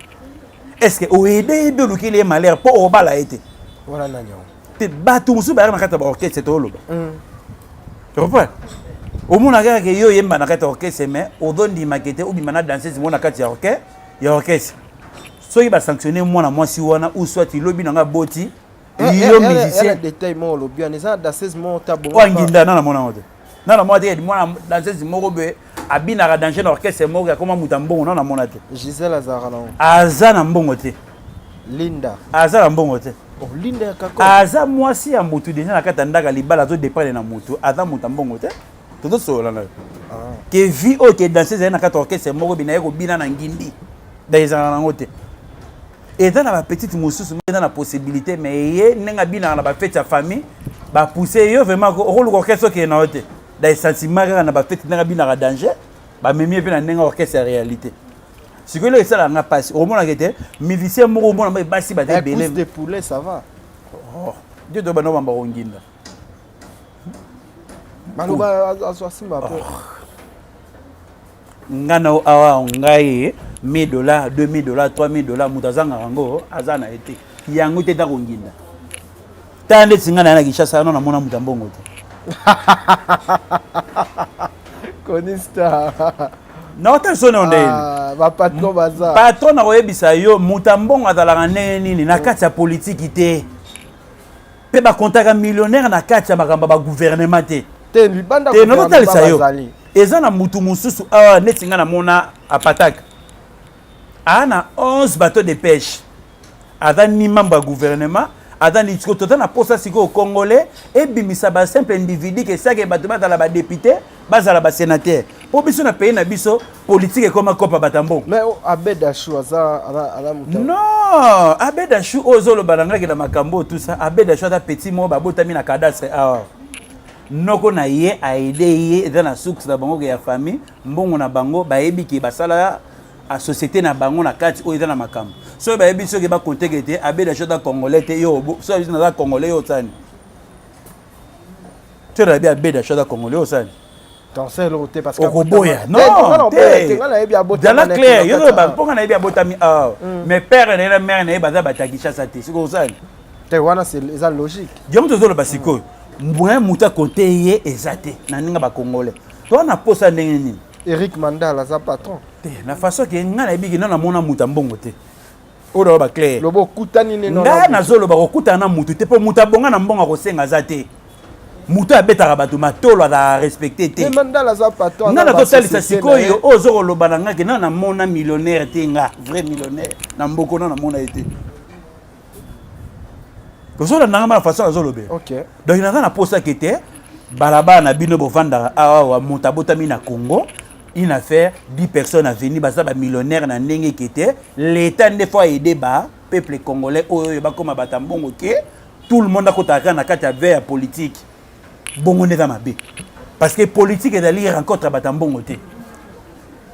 est ce que oede ye mpe olukeli ye malheur mpo obala ye te? Wana nani yango? Te, bato mosusu bayaka na kati ya baorchestre, tooloba reprendre, omona kaka ke yo oyemba na kati ya orchestre, mais ozondimaka te obima na danseuse moko na kati ya orchestre. Soki basanctionne mwana mwasi wana ou soit lobi nanga boti yo musicien. Détail moko olobi wana, eza na danseuse moko ta bongo. Oyo anginda na namona yango te, na namona te. Mwana danseuse moko boye abinaka danger na orchestre moko, akoma moto ya mbongo, na namona te. Gisele azalaka nango. Aza na mbongo te. Linda. Aza na mbongo te. Oh, Linda ya kako. Aza mwasi ya motu deja na kati ya ndako ya libala, azodépendre na motu, aza moto ya mbongo te. Tozosolola na yo ke vie oyo ke danseuse ezali na kati ya orchestre moko bina ye kobina na ngindi da ezalaka nango te. Eza na bapetite mosusu eza na possibilité, mais ye ndenge abinaka na bafete ya famille, bapousse yo vraiment okoluka orchestre okende na yo te. Da sentiment kaka na bafete ndenge abinaka danger, bamemi ye mpe na ndenge orchestre ya réalité. Sikoyo eloko esalaka nga mpasi, okomonaka ete musicien moko omona basi baza ebele. De poulet, ça va. Oh, Dieu to bana bamba konginda. Maloba azwa simba mpe. Nga na awa ngai 1000 $, 2000 $, 3000 $, moto azangaka yango aza na ye te. Yango te ta konginda. Tala ndeti ngai na ye na Kinshasa ano, namona moto ya mbongo te. Konista. Naotali so nao ndenge bapatron baza. Patron, nakoyebisa yo, moto ya mbongo azalaka ndenge nini na kati ya politiki te, mpe bakontaka millionnaire na kati ya makambo ya bagouvernement te. Te, libanda. Te, nazotalisa yo, eza na mutu mosusu awa neti ngai namona apataka aa na 11 bateau de pêche, aza ni membre ya gouvernement, aza ni sikoyo. Toza na posa sikoyo congolais ebimisa basimple individu ke esaki bato bazala badéputé. Bazala ba sénateur. Po biso na pays na biso politique ekoma kopa bato ya mbongo. Mais oh, Abed Achou aza aza moto. Non, Abed Achou oyo ozoloba na ngai na makambo tout ça, Abed Achou aza petit moko babotami na cadastre awa. Noko na ye aide ye eza na source na bango ya famille, mbongo na bango bayebi ke basala a société na bango na kati oyo eza na makambo. Soki bayebi soki ba compter ke te Abed Achou aza congolais te yo soki naza congolais yo osani. Soki nayebi Abed Achou aza congolais yo osani. Okoboya non te zala clair yo ozoloba mpo nga nayebi abotami awa mais père na ye na mère na ye baza bato ya Kinshasa te sikoyo osali te wana eza logique. Yango tozoloba sikoyo moyen moto akonte ye eza te na ndenge bacongolais toza na posa ndenge nini. Eric Mandala aza patron te na façon ke ngai nayebi ke nano namona moto ya mbongo te oyo naloba clair. Loba okutani nde ngai nazoloba kokutana na motu te mpo moto abonga na mbongo akosenga aza te. Moto abetaka bato matolo azalaka respecte te. Nga nazotalisa sikoyo oyo ozo koloba na nga ke na namona millionnaire te, nga vrai millionnaire na mboko na namona ye te. Ozolanda nga na façon azolobela. Donc naza na posa ke te balabala na bino bovandaka awa moto abotami na Congo une affaire 10 personnes à venir baza ba millionnaire na ndenge ke te l'état nde faut aider ba peuple congolais oyo oyo bakoma bato ya mbongo ke tout le monde akotaka kaka na kati ya ve ya politique bongo nde eza mabe parce que politique ezali rencontre ya bato ya mbongo te.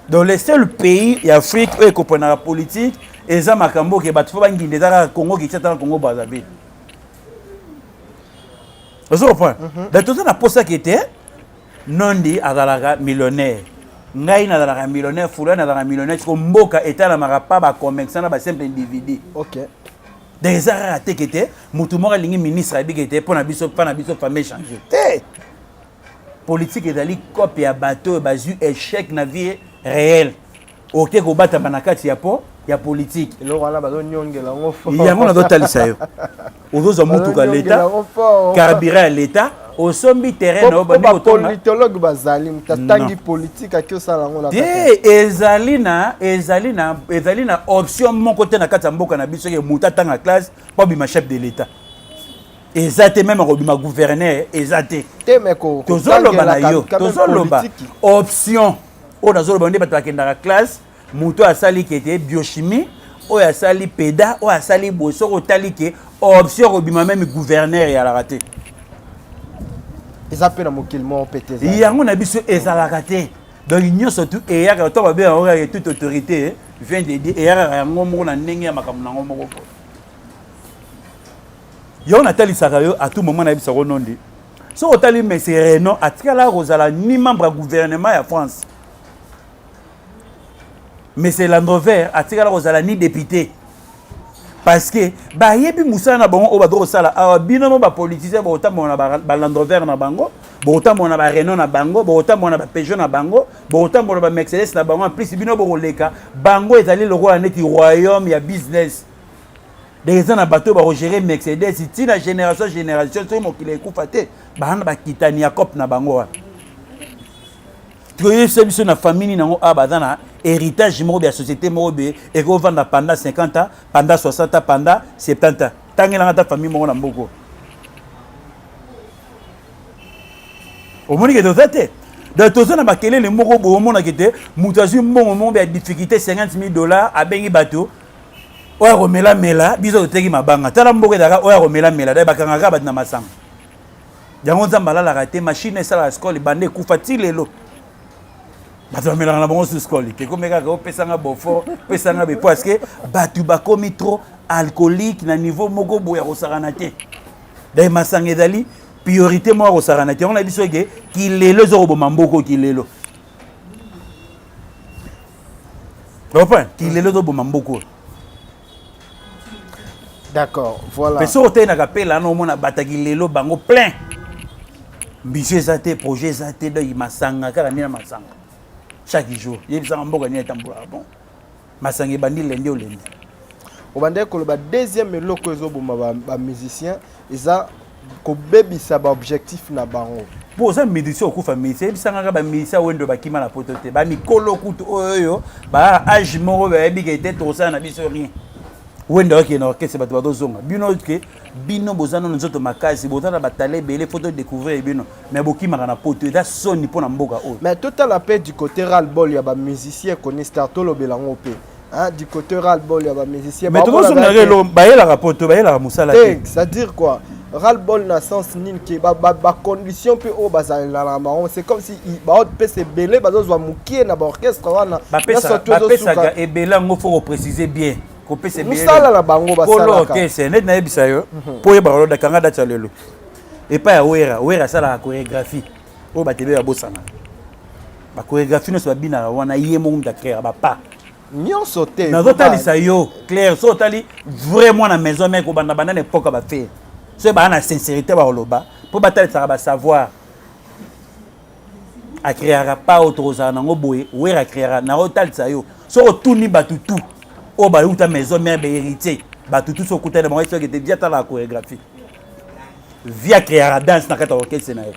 Donc le seul pays ya Afrique oyo ekoponaka politique eza makambo ke bato fo banginda eza kaka Congo Kinshasa na Congo Brazzaville. Ozo comprendre? Donc toza na posa ke te Nondi azalaka millionnaire, ngai nazalaka millionnaire, fulani azalaka millionnaire. Siko mboka etalamaka pa ba commerçant na ba simple individu. Donc eza kaka te ke te motu moko alingi ministre ayebi ke te mpo na biso mpa na biso famille change te. Politique ezali cope ya bato oyo bazwi échec na vie réelle, oke kobatama na kati ya po ya politique. Eloko wana bazonyongela yango fort. Yango nazotalisa yo, ozozwa mutuka leta, carburant ya leta, osombi terrain na yo, bandi kotonga. Bapolitologue bazali, moto atangi politique aki osala yango na te. Ezali na option moko te na kati ya mboka na biso ke moto atanga classe mpo abima chef de l'état, eza te. Même akobima gouverneur, eza te. Te, mais ko Tozoloba na yo, tozoloba option oyo nazoloba nde bato bakendaka classe. Moto oyo asali kete biochimie, oyo asali peda, oyo asali boye, soki otali ke option kobima même gouverneur eyalaka te. Eza mpe na mokili moko mpe te. Yango na biso ezalaka te. Donc nyonso tu eyaka to babe yango kaka toute autorité vient de dire, eyakaka yango moko na ndenge ya makambo nango moko. Po yango natalisaka yo à tout moment, nayebisaka nondi, soki otali monsieur Renault atikalaka kozala ni membre ya gouvernement ya France, monsieur Landrover atikala kozala ni député, parce que bayebi mosala na bango oyo baza kosala awa. Bino mo bapoliticien bokotambola na balandrover na bango, bokotambola na barenault na bango, bokotambola na bapeugeot na bango, bokotambola na bamercedes na bango. En plus bino bokoleka bango, ezali lokola neti royaume ya business. Donc eza na bato oyo bakogere Mercedes ntina génération génération, soki mokili ekufa te, baa na bakitani ya cope na bango wana. Toyebisa biso na famille nini yango awa baza na héritage moko ya société moko boye ekovanda pendant 50 ans, pendant 60 ans, pendant 70 ans. Tangelanga ata famille moko na mboko omoni ke toza te. Donc toza na bakelele moko boye, omonaki te moto azwi mbongo moko ya difficulté, 50 000 $, abengi bato oyo akomelamela. Biso toteki mabanga, tala mboka ezalaka oyo akomelamela da bakangaka bato na masanga. Yango Nzambe alalaka te. Machine esalaka Skol banda ekufa ti lelo, bato bamelaka na bango su Skol te. Komi kaka opesanga bofort, opesanga be, parce que bato bakomi trop alcoolique na niveau moko boye ya kosakana te. Donc masanga ezali priorité moko ya kosakana te. Yango na biso eke kilelo eza koboma mboko, kilelo comprendre, kilelo ezoboma mboko. D'accord, voilà. Mpe soki otali na kapela wana, omona bataki lelo bango plein mbisi eza te, projet eza te. Donc masanga kaka nde na masanga chaque jour. Yebisaka mboka nini etambolaka bon masanga ebandi lendi olendi. Obandaki koloba deuxième eloko ezoboma bamusicien eza kobebisa baobjectif na bango. Mpo oza musicien, okufa musicien. Yebisangaka bamusicien wendo bakima na poto te, bamikolo kutu oyo oyo baa age moko bayebi ke te tokosala na biso rien. Wenda okende na orchestre, bato bazozonga. Bino ke bino boza nano nzoto makasi, boza na batala ebele, faut todécouvrir bino, mais bokimaka na poto. Eza soni mpo na mboka oyo. Mais totala mpe du côté ras-le-bol ya bamusicien Kony Star, tolobela yango mpe, hein, du côté ras-le-bol ya bamusicien. Mais tozosongaka eloko, bayelaka poto, bayelaka mosala te. C'est-à-dire quoi, ras-le-bol na sens nini? Ke bacondition mpe oyo bazalelaka na bango, c'est comme si baopesa ebele, bazozwa mokie na baorchestre wana. Bapesaka ebele yango, faut koprécise bien, kopesa ebele. Mosala na bango basalaka. Orchestre neti nayebisa yo mpo oyebaka loda kanga date ya lelo epai ya Wera. Wera asalaka chorégraphie oyo bato ebele babosanaka, bachorégraphie nyonso babinaka wana, ye moko moto acréaka bapa. Nyonso te. Nazotalisa yo clair, so otali vrai mwana maison mère, kobanda banda na époque ya baFerre, so baa na sincérité, bakoloba mpo batalisaka basavoir. Acréaka pa oyo tokozala nango boye. Wera acréaka, naotalisa yo, soki otuni bato tu oyo bauta maison mère, bahéritier, bato tu, so okutani na bango, soki ete via talaka chorégraphie, via créaka danse na kati ya orchestre na ye.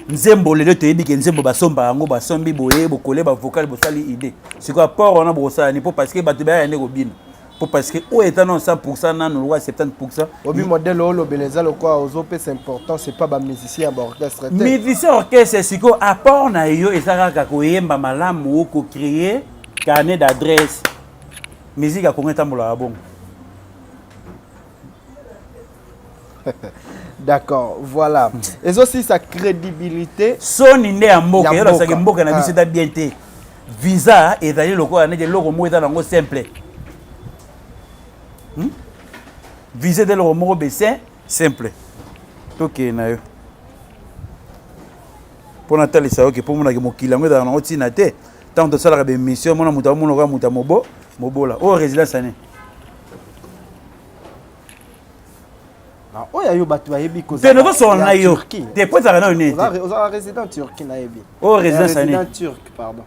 Nzembo lelo toyebi ke nzembo basomba yango, basombi boye, bokole bavocal, bosali idée. Sikoyo apport wana bokosala ni mpo parce que bato bayaya nde kobina, mpo parce que oyo eza nano 100, nano lokwa 70. Obi modèle olobela eza lokola ozopesa importance, c'est pas bamusicien ya baorchestre te. Musicien orchestre, sikoyo apport na yo eza kaka koyemba malamu, kocréer carnet d'adresse. Musique ya Kongo etambolaka bongo. D'accord, voilà, ezosilisa crédibilité. Soni nde ya mboka eyolakisaki mboka na biso eza bien te. Visa ezali lokola neti eloko moko eza nango simple, Visa eza eloko moko besin simple. Tokende na yo mpo natalisa yo ke mpo monaki mokili yango ezalaka nango ntina te. Ntango tosalaka baémission, mona moto amona kaka moto ya mobo mobola oyo résidence ane. Oyo ayo bato bayebi. Te, nazosola na yo te po ezalaka nayo nini te. Ozala résident Turquie, nayebi. Oyo résidence ane. Résident turc, pardon.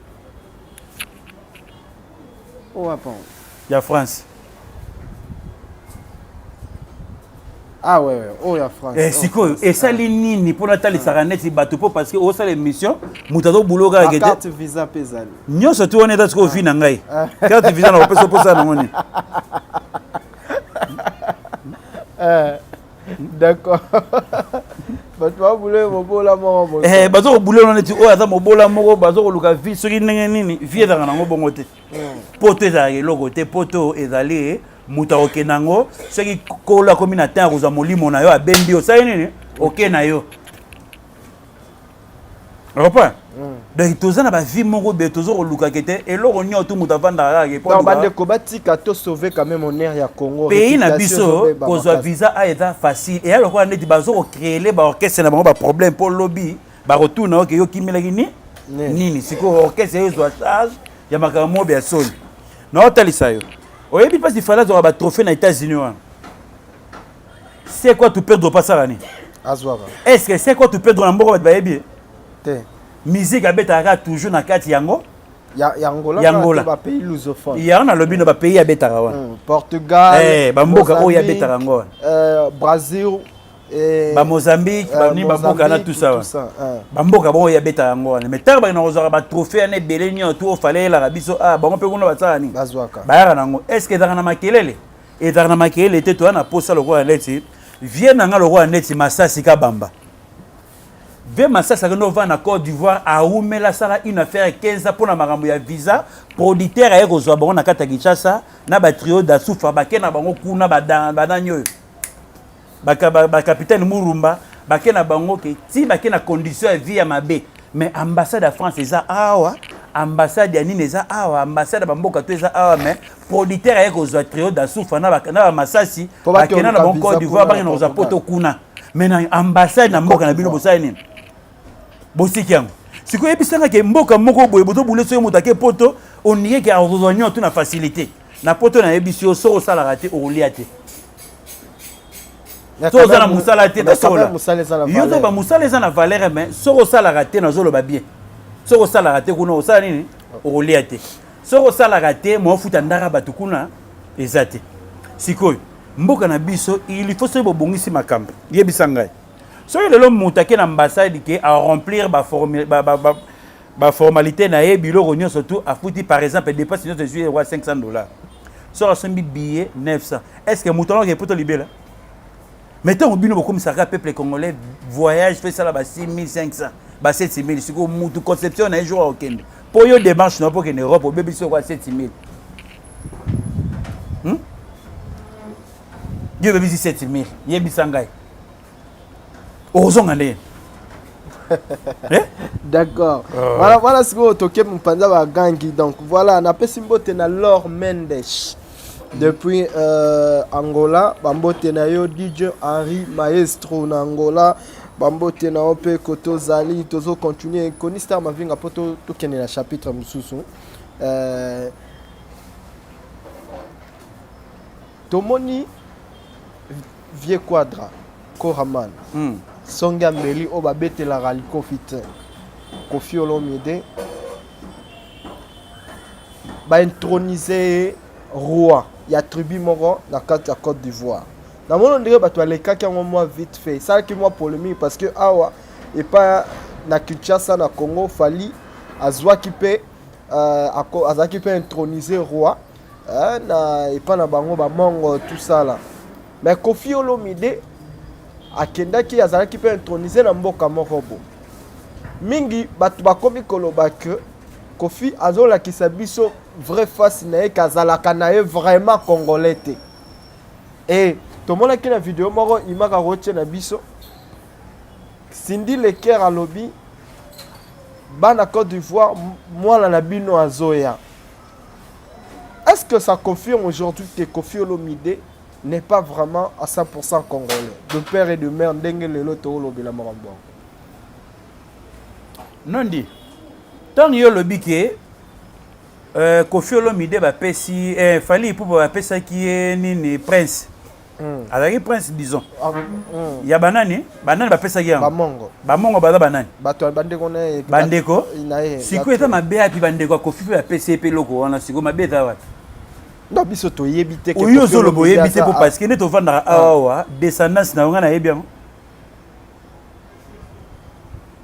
Oyo apa? Ya France. Ah ouais, ouais. Oyo ya France. Eh, sikoyo esali nini mpo natalisaka neti bato, mpo parce que osala émission, moto azobula kaka kete carte visa mpe ezali. Nyonso ti wana eza sikoyo vi na ngai. Carte visa na kopesa mposala nango nini? D'accord, bato babule mobola moko. Eh, baza kobule wana neti oyo aza mobola moko, baza koluka vie soki ndenge nini. Vie ezalaka nango bongo te. Poto ezalaka eloko te. Poto ezali moto akokende yango soki kolo akomi na temps ya kozwa molimo na yo, abendi yo, osali nini, oke na yo, reprend. Donc toza na bavie moko boye, toza koluka ke te eloko nyonso tu moto avandaka kaka. Bandeko batika, to sauver quand même honneur ya Congo. Pays na biso, kozwa visa a eza facile. Eya lokola neti baza kocréele baorchestre na bango baproblème, mpo lobi bakotuna oke yo kimelaki ni nini. Sikoyo orchestre ezwa charge ya makambo mobe ya soni. Naotalisa yo, oyebi mpasi Fally azwaka batrophée na États-Unis wana, c'est quoi tu Pedro pasaka nini? Azwaka. Est ce que c'est quoi tu Pedro na mboka bato bayebi ye? Te. Musique abetaka kaka toujours na kati yango. Ya Angola. Ya Angola. Bapays lusophone. Yango nalobi no bapays abetaka wana. Portugal. Eh, bamboka oyo abetaka yango wana. Brazil. Bamozambique, bani, bamboka na tout ça wana, bamboka bongo oyo abetaka yango wana. Mais ntango bakenda kozwaka batrophée wana ebele nyonso tu ofale eyelaka biso, ah, bango mpe kuna basala nini? Bayaka nango. Est ce que ezalaka na makelele? Ezalaka na makelele te. Toya na posa lokola neti vie na nga, lokola neti Masasi Kabamba. Vie Masasi akende ovanda na Côte d'Ivoire, awumela, asala une affaire 15 mpona makambo ya visa. Producteur aye kozwa bango na kati ya Kinshasa na batrio dasufa, bake na bango kuna, banani oyo, bacapitaine Murumba, bake na bango ke ti bake na condition ya vie ya mabe. Mais ambassade ya France eza awa, ambassade ya nini eza awa, ambassade ya bamboka to eza awa, mais producteur aye kozwa trio dasufa na bamasasi, bakenda na bango Côte d'Ivoire, bakenda kozwa poto kuna. Mais na ambassade na mboka na bino, bosali nini? Bosiki yango. Sikoyo yebisanga ke mboka moko boye bozobule, soki moto ake poto, onie ke akozwa nyonso tu na facilité na poto. Nayebisi yo, soki osalaka te, okolia te. So oza na mosala te, tosola yo zoba, mosala eza na valeur. Mais soki osalaka te, nazoloba bien, soki osalaka te kuna, osala nini? Okolia te. Soki osalaka te, mofuta ndaka bato kuna eza te. Sikoyo mboka na biso, il faut soki bobongisi makambo, yebisa ngai, soki lelo moto ake na ambassade ke aremplir baformalité na ye, biloko nyonso tu afuti, par exemple dépense nyonso ezwi ewa 500 dollars. Soki asombi billet 900, est ce que moto wana poto libela? Mais ntango bino bokomisaka peuple congolais voyage fo esala ba 6500, ba 7000, sikoyo mutu conception na ye jour akokende, mpo yo démarche na yo mpo okende Europe, obebisi okwa 7000, Yo obebisi 7000, yebisa ngai okozonga ndenge? Eh? D'accord. Voilà, voilà sikoyo toke mopanza bagangi. Donc voilà, napesi mbote na Laure Mendes depuis Angola. Bambote na yo DJ Henri Maestro na Angola, bambote na yo mpe kote ozali. Tozocontinue Koni Star Mavinga mpo tokende na chapitre mosusu. Tomoni Vieux Quadra Koraman, songe ya mbeli oyo babetelaka likofi te, Koffi Olomide, baintronise ye roi ya tribu moko na kati ya Côte d'Ivoire. Namoni ondire bato balekaki yango mwa vite fait, esalaki mwa polémique parce que awa epa na Kinshasa, na Congo, Fally azwaki mpe azalaki mpe intronisé roi na epa na bango bamongo, tout ça là. Mais Koffi Olomide akendaki, azalaki mpe intronisé na mboka moko bo. Mingi bato bakomi koloba ke Koffi azolakisa biso vraie face na ye, kazalaka na ye vraiment congolais te. E tomonaki na video moko imaka rotie na biso, Cindy Leker alobi: bana Côte d'Ivoire, mwana na bino azoya. Est-ce que ça confirme aujourd'hui que Koffi Olomide n'est pas vraiment à 100% congolais de père et de mère, ndenge lelo toolobela makambo yango? Nondi, ntango yo olobi ke Koffi Olomide bapesi Fally Ipupa, bapesaki ye nini, prince, azalaki prince, disons, ya banani? Banani bapesaki yango? Bamongo. Bamongo baza banani? Bato bandeko na ye. Bandeko. Na ye. Sikoyo eza mabe api? Bandeko ya Koffi mpe bapesi ye mpe eloko wana, sikoyo mabe eza wapi? Non, biso toyebi te. Oyo ozoloba oyebi te, mpo parce que nde tovandaka awa, descendance na yo ngai nayebi yango,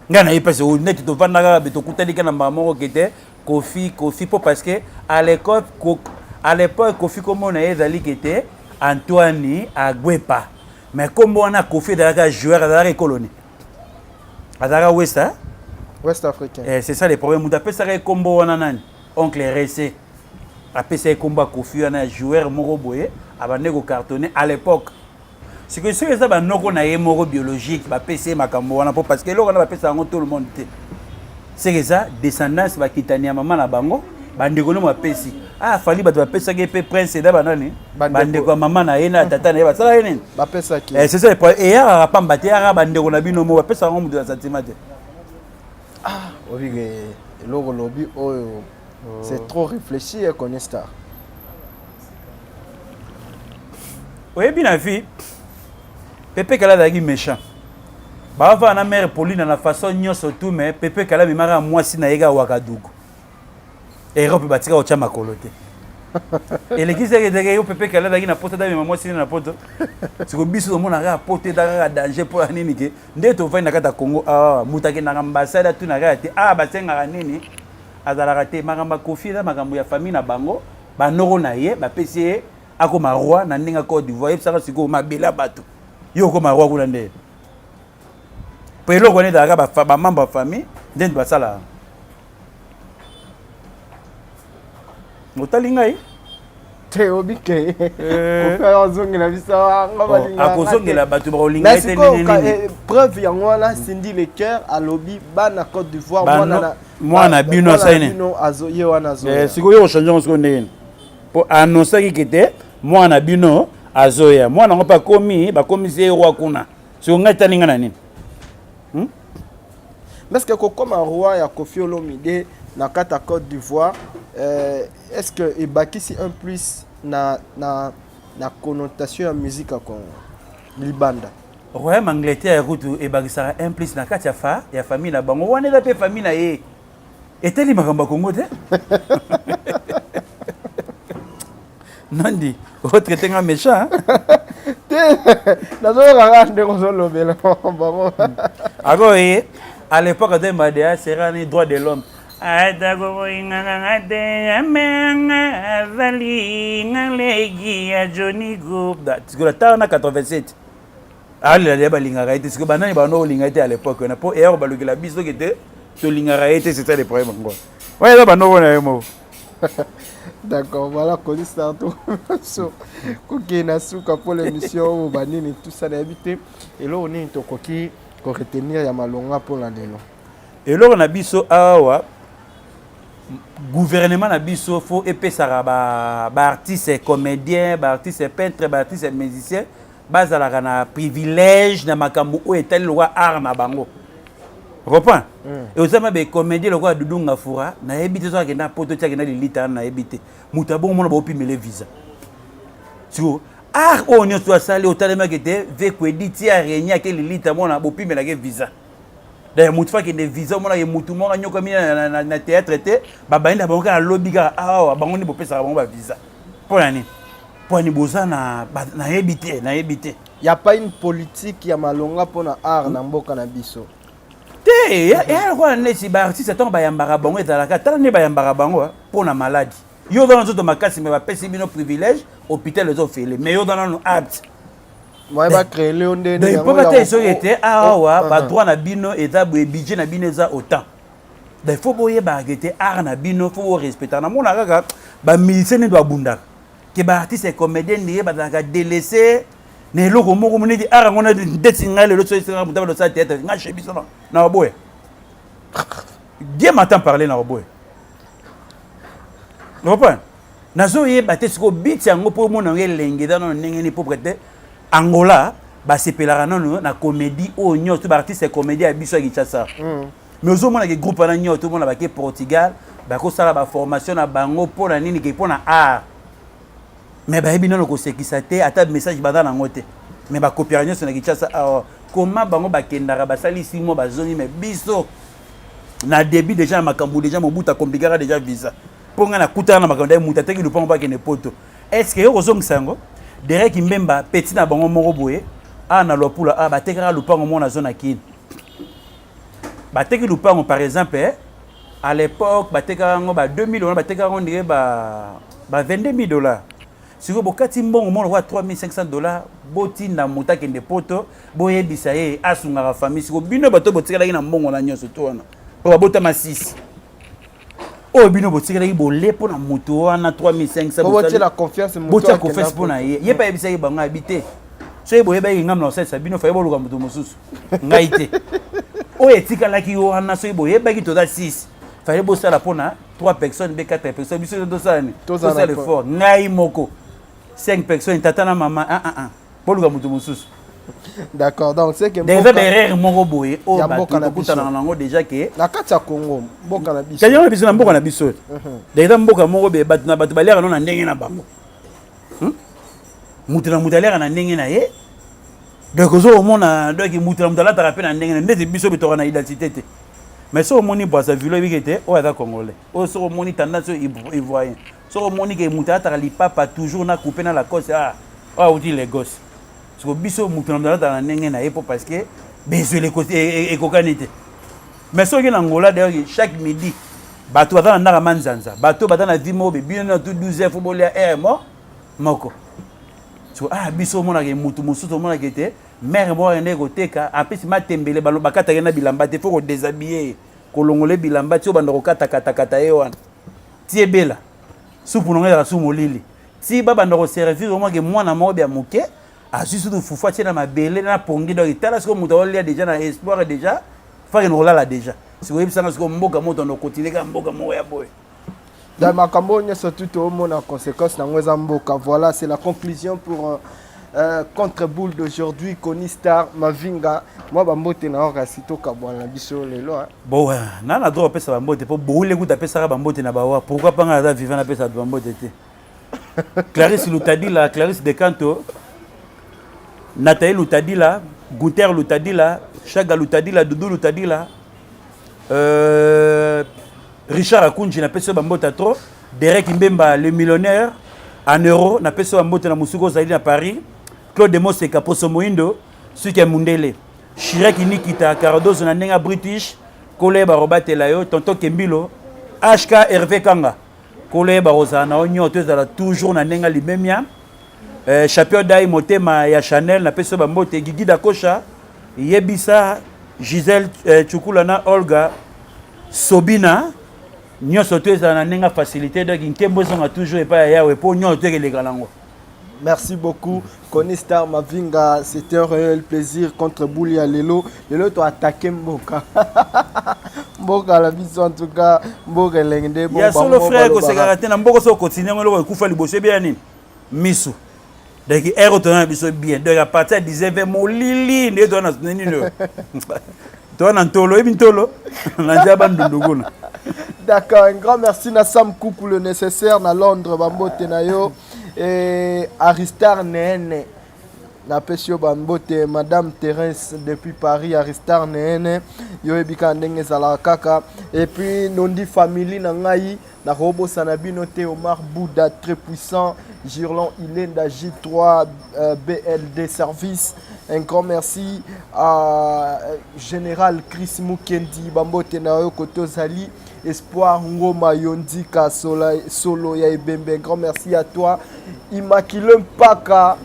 ngai nayebi mpasi neti tovandaka be, tokutani ka na mbala moko ke te Koffi, Koffi, mpo parce que à l'époque Koffi komona ye ezali ke te Antoine Agwepa, mais kombo wana Koffi ezalaka joueur, azalaka ekoloni, azalaka west, hein? West africain. Eh, c'est ça le problème. Moto apesaka ye kombo wana nani? Oncle Rese apesa ye kombo ya Koffi wana ya joueur moko boye abande kocartonner à l'époque. Sikoyo soki eza banoko na ye moko biologique bapesi ye makambo wana, mpo parce que eloko wana bapesa yango tout le monde te, seke eza descendance, bakitani ya mama na bango, bandeko no bapesi. Ah, Fally, bato bapesaki ye mpe prince eza banani? Bandeko ya mama na ye na ya tata na ye basalaki nini? Bapesaki. Eh, c'est ça le problème. Eyakaka pamba te, eyakaka bandeko na bino mo bapesaka yango, moto na sentiment te. Obike eloko lobi oyo, c'est trop réfléchi et Koni Star. Oyebi, na vie, Pepe Kala azalaki méchant, bavanda na mare Pauline na façon nyonso tu, mais Pepe Kala amemaka mwasi na ye kaka Wakadugu. Europe batika kotya makolo te, eleki seke teke yo. Pepe Kala azalaki na poto, amema mwasi na poto. Siko biso tomona kaka poto eza kaka danger. Mpo ya nini? Ke nde tovandi na kati ya Congo awa, moto akendaka ambassade atuna kaka te, awa basengaka nini, azalaka te. Makambo ya Koffi eza makambo ya famille na bango, banoko na ye bapesi ye akoma roi na ndenge ya Côte d'Ivoire. Yebisaka sikoyo, mabele ya bato, yo okoma roi kuna nde po eloko wana ezalaka bamembre ya famille nde basalaka. Otali ngai. Te, obi ke Koffi azongela biso nga balingaka. Akozongela bato bakolinga ye te. Nini nini? Preuve yango wana, Cindy Lecoeur alobi bana Côte d'Ivoire, mwana mwana bino asali nini? Ye wana azoya. Sikoyo yo ochange yango sikoyo ndenge nini? Mpo annonçaki ke te mwana bino azoya, mwana yango mpe akomi, bakomisi ye roi kuna. Sikoyo ngai etali ngai na nini? Parce que kokoma roi ya Koffi Olomide na kati ya Côte d'Ivoire, est ce que ebakisi un plus na connotation ya musique ya Congo libanda? Royaume Angleterre kutu ebakisaka un plus na kati ya famille na bango wana, eza mpe famille na ye, etali makambo ya Congo te. Nandi otraite nga méchant. Te, nazoyoka kaka ndenge ozolobela bango. Akoye à l'époque de Madea serani droit de l'homme. Atako boyingaka nga te amenga azali nga leki ya Johnny Gupta. Sikoyo tala na 87 alela deya balingaka ye te sikoyo banani bando kolinga ye te à l'époque wana mpo eya kobalukela biso ke te tolingaka ye te c'est ça le problème yango wana eza bando kona ye moko. D'accord, voilà, Koni Sarto. So, kokende na suka mpo l'émission oyo banini tout ça nayebi te eloko nini tokoki koretenir ya malonga mpo na lelo. Eloko na biso awa gouvernement na biso faut epesaka ba ba artistes comédiens, ba artistes peintres, ba artistes musiciens bazalaka na privilège na makambo oyo etali lokola art na bango. Comprends? Mm. Et ozama be comédien lokola Doudou Ngafura, nayebi te soki akenda poto ti akenda lilita nayebi te. Moto abongo mona baopimele visa. Siko art oyo nyonso asali otalemaki te vekwedi ti arenye ake lilita mona bopimelaki visa. D'ailleurs motu fa akende visa omonaka motu moko anyokami na, na, na théâtre te babandi na bango kaka lobi kaka awa bango nde bopesaka bango bavisa mpo na nini mpo nini boza na nayebi te nayebi te. Ya pas une politique ya malonga mpo na art na mboka na biso te eya lokola neti baartiste ntango bayambaka bango ezalaka tala nde bayambaka bango mpo na maladi yo oza na nzoto makasi me bapesi bino privilège hôpital eza ofele mais yo oza nano apte moyen ba créer yo nde donc mpo bata soki ete awa ba droit na bino eza boye budget na bino eza autant donc faut boyebaka ete art na bino faut borespectaka namona kaka bamusicien nde babundaka ke baartiste ya comédien ndenge bazalaka délaissé na eloko moko neti art yango ndeti ngai lelo soki esengaka moto abanda osala théâtre ngai chez biso na baboya Dieu m'entend parler na baboya comprendre nazoyeba te sikoyo biti yango mpo omona yango elenge eza nano ndenge nini propre te. Angola basepelaka nano na comédie oyo nyonso baartiste ya comédie ya biso ya Kinshasa. Mais ozomona ke groupe wana nyonso tomona bake Portugal bakosala baformation na bango mpo na nini ke mpo na art mais bayebi nano kosekisa te ata message baza nango te mais bakopiaka nyonso na Kinshasa awa koma bango bakendaka basali 6 mois bazongi mais biso na début déjà na makambo déjà Mobutu akomplikaka déjà visa mpo ngai nakutana na makambo moto ateki lupango mpo akende poto est ce que yo kozongisa yango Derek Mbemba petit na bango moko boye awa na Luapula awa batekaka lupango moko na zone ya Kin bateki lupango par exemple eh, à l'époque batekaka yango ba 2000 wana batekaka yango ndenge ba ba 22 000 dollars sikoyo bokati mbongo moko lokola 3500 dollars botinda moto akende poto boyebisa ye asungaka famille sikoyo bino bato botikalaki na mbongo na nyonso to wana mpo babotama 6 oyo bino botikalaki bole mpo na moto wana 3500 botia confiance botia confiance mpo na ye ye mpe ayebisaki bango ayebi te soki boyebaki ngai na kosalisa bino faye boluka moto mosusu ngai te oyo etikalaki wana soki boyebaki toza 6 faye bosala mpo na 3 personnes be 4 personnes biso tosala nini tosala effort ngai moko 5 personnes tata na mama ah, ah, ah. Boluka moto mosusu. D'accord, donc c'est que eza berere moko boye oyo bato tokutanaka nango déjà ke na kati ya Congo mboka na biso kanya na biso na mboka na biso donc eza mboka moko boye bato na bato baliaka no na ndenge na bango moto na moto aliaka na ndenge na ye donc ozo komona donc moto na moto alataka mpe na ndenge na ndeti biso bitoka na identité te mais soki omoni Brazzaville oyebi ke te oyo aza congolais oyo soki omoni tendance oyo ivoirien soki omoni ke moto alataka lipapa toujours na coupe na lacoste ah oyo awuti Lagos siko biso moto na moto alataka na ndenge na ye mpo parce que bezwele ekokani te mais soki na Angola d'ailleurs chaque midi bato baza na ndaka manzanza bato baza na vie moko bino na tout 12 heures fo bolia heure mo moko so ah biso omonaka moto mosusu omonaka ete mare moko akendeki koteka apesi matembele bakataki na bilamba te fo kodéshabille ye kolongola bilamba ti obanda kokatakatakata ye wana ti ebela supu nango ezalaka su molili ti babanda koservir omwake mwana moko bya moke azwi sutu fufu atie na mabele na pongi donc tala sikoyo moto aolia déjà na espoir déjà fakende kolala déjà sikoyo oyebisanga sikoyo mboka moto ando continue kaka mboka moko ya boye. Dans makambo nyonso tout omona conséquence nango eza mboka. Voilà, c'est la conclusion pour contre-boule d'aujourd'hui. Koni Star Mavinga mwa bambote na yo kasi tokabwana na biso lelo hein. Bon, na na droit opesa bambote mpo boule kuta apesaka bambote na bawa pourquoi mpa ngai aza vivant napesa bato bambote te. Clarisse Lutadila, Clarisse Decanto, Nathalie Lutadila, Gunther Lutadila, Chaga Lutadila, Doudou Lutadila, Richard Akunji napesi yo bambote trop, Derek Mbemba le millionnaire en euro napesi yo bambote na mosuku ozali na Paris, Claude Moseka Poso Moindo, suki ya Mundele, Chirac Nikita Cardozo na ndenge ya British, Kole barobatela yo, Tonton Kembilo, HK Hervé Kanga kolo yeba kozala na yo nyonso to ezala toujours na ndenge limemia. Champion dai motema ya Chanel napesi yo bambote. Gigi Dakosha yebisa Gisèle Chukula na Olga Sobina nyonso to ezala na ndenge facilité. Donc nkembo ezonga toujours epai ya Yawe mpo nyonso to ekeleka nango. Merci beaucoup. Connie Star Mavinga, c'était un réel plaisir contre Boulia Lelo. Lelo, tu as attaqué Mboka. Mboka, la vision en tout cas. Mboka, elenge. Bon, ya solo frère, kosekaka te na mboka so continue yango eloko ekufa liboso ebia nini misu. Donc heure toza na biso bien. Donc à partir ya 19 molili nde toza na nini oyo toza na ntolo, oyebi ntolo na nzela bandundu kuna. D'accord, un grand merci na Sam Koukou le nécessaire na Londres, bambote na yo. Et Aristar Nene, napesi yo bambote. Madame Thérèse depuis Paris, Aristar Nene, yo oyebika ndenge ezalaka kaka. Et puis Nondi family na ngai, nakobosana bino te. Omar Bouda très puissant, Girlon Ilenda J3 BLD Service. Un grand merci à Général Chris Mukendi, bambote na yo kote ozali. Espoir Ngoma Yondika Sola, Solo ya Ebembe, un grand merci à toi. Immaculé Mpaka,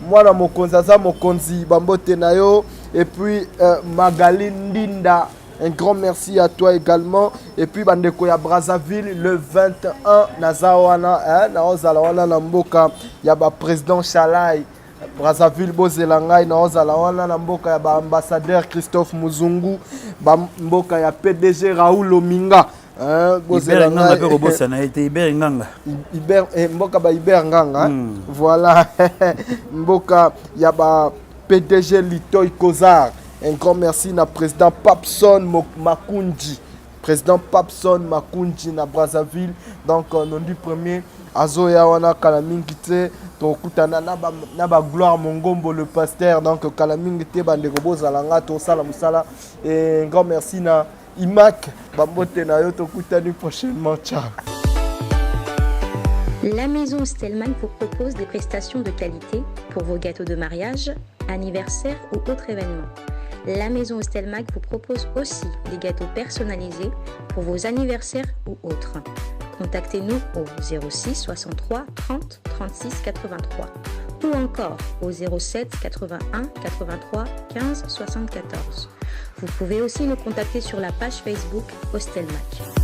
mwana mokonzi aza mokonzi, bambote na yo. Et puis Magali Ndinda, un grand merci à toi également. Et puis bandeko ya Brazzaville, le 21 naza wana, hein, naozala wana na mboka ya ba président Chalai. Brazzaville, bozela ngai, naozala wana na mboka ya baambassadeur Christophe Muzungu, bamboka ya PDG Raoul Ominga, hein, bozela Iber Nganga mpe kobosana ye te, Iber Nganga. Iber, mboka ba Iber Nganga, voilà, mboka ya ba PDG Litoy Kozar. Un grand merci na président Papson Makunji, président Papson Makunji na Brazzaville. Donc Nondi premier azoya wana kala mingi te, tokutana na ba Gloire Mongombo le pasteur. Donc kala mingi te, bandeko, bozala nga tosala mosala. Et un grand merci na Imac, bambote na yo, tokutani prochainement, ciao. La maison Stellman vous propose des prestations de qualité pour vos gâteaux de mariage, anniversaire ou autres événements. La maison Stelmag vous propose aussi des gâteaux personnalisés pour vos anniversaires ou autres. Contactez-nous au 06 63 30 36 83 ou encore au 07 81 83 15 74. Vous pouvez aussi nous contacter sur la page Facebook Hostelmac.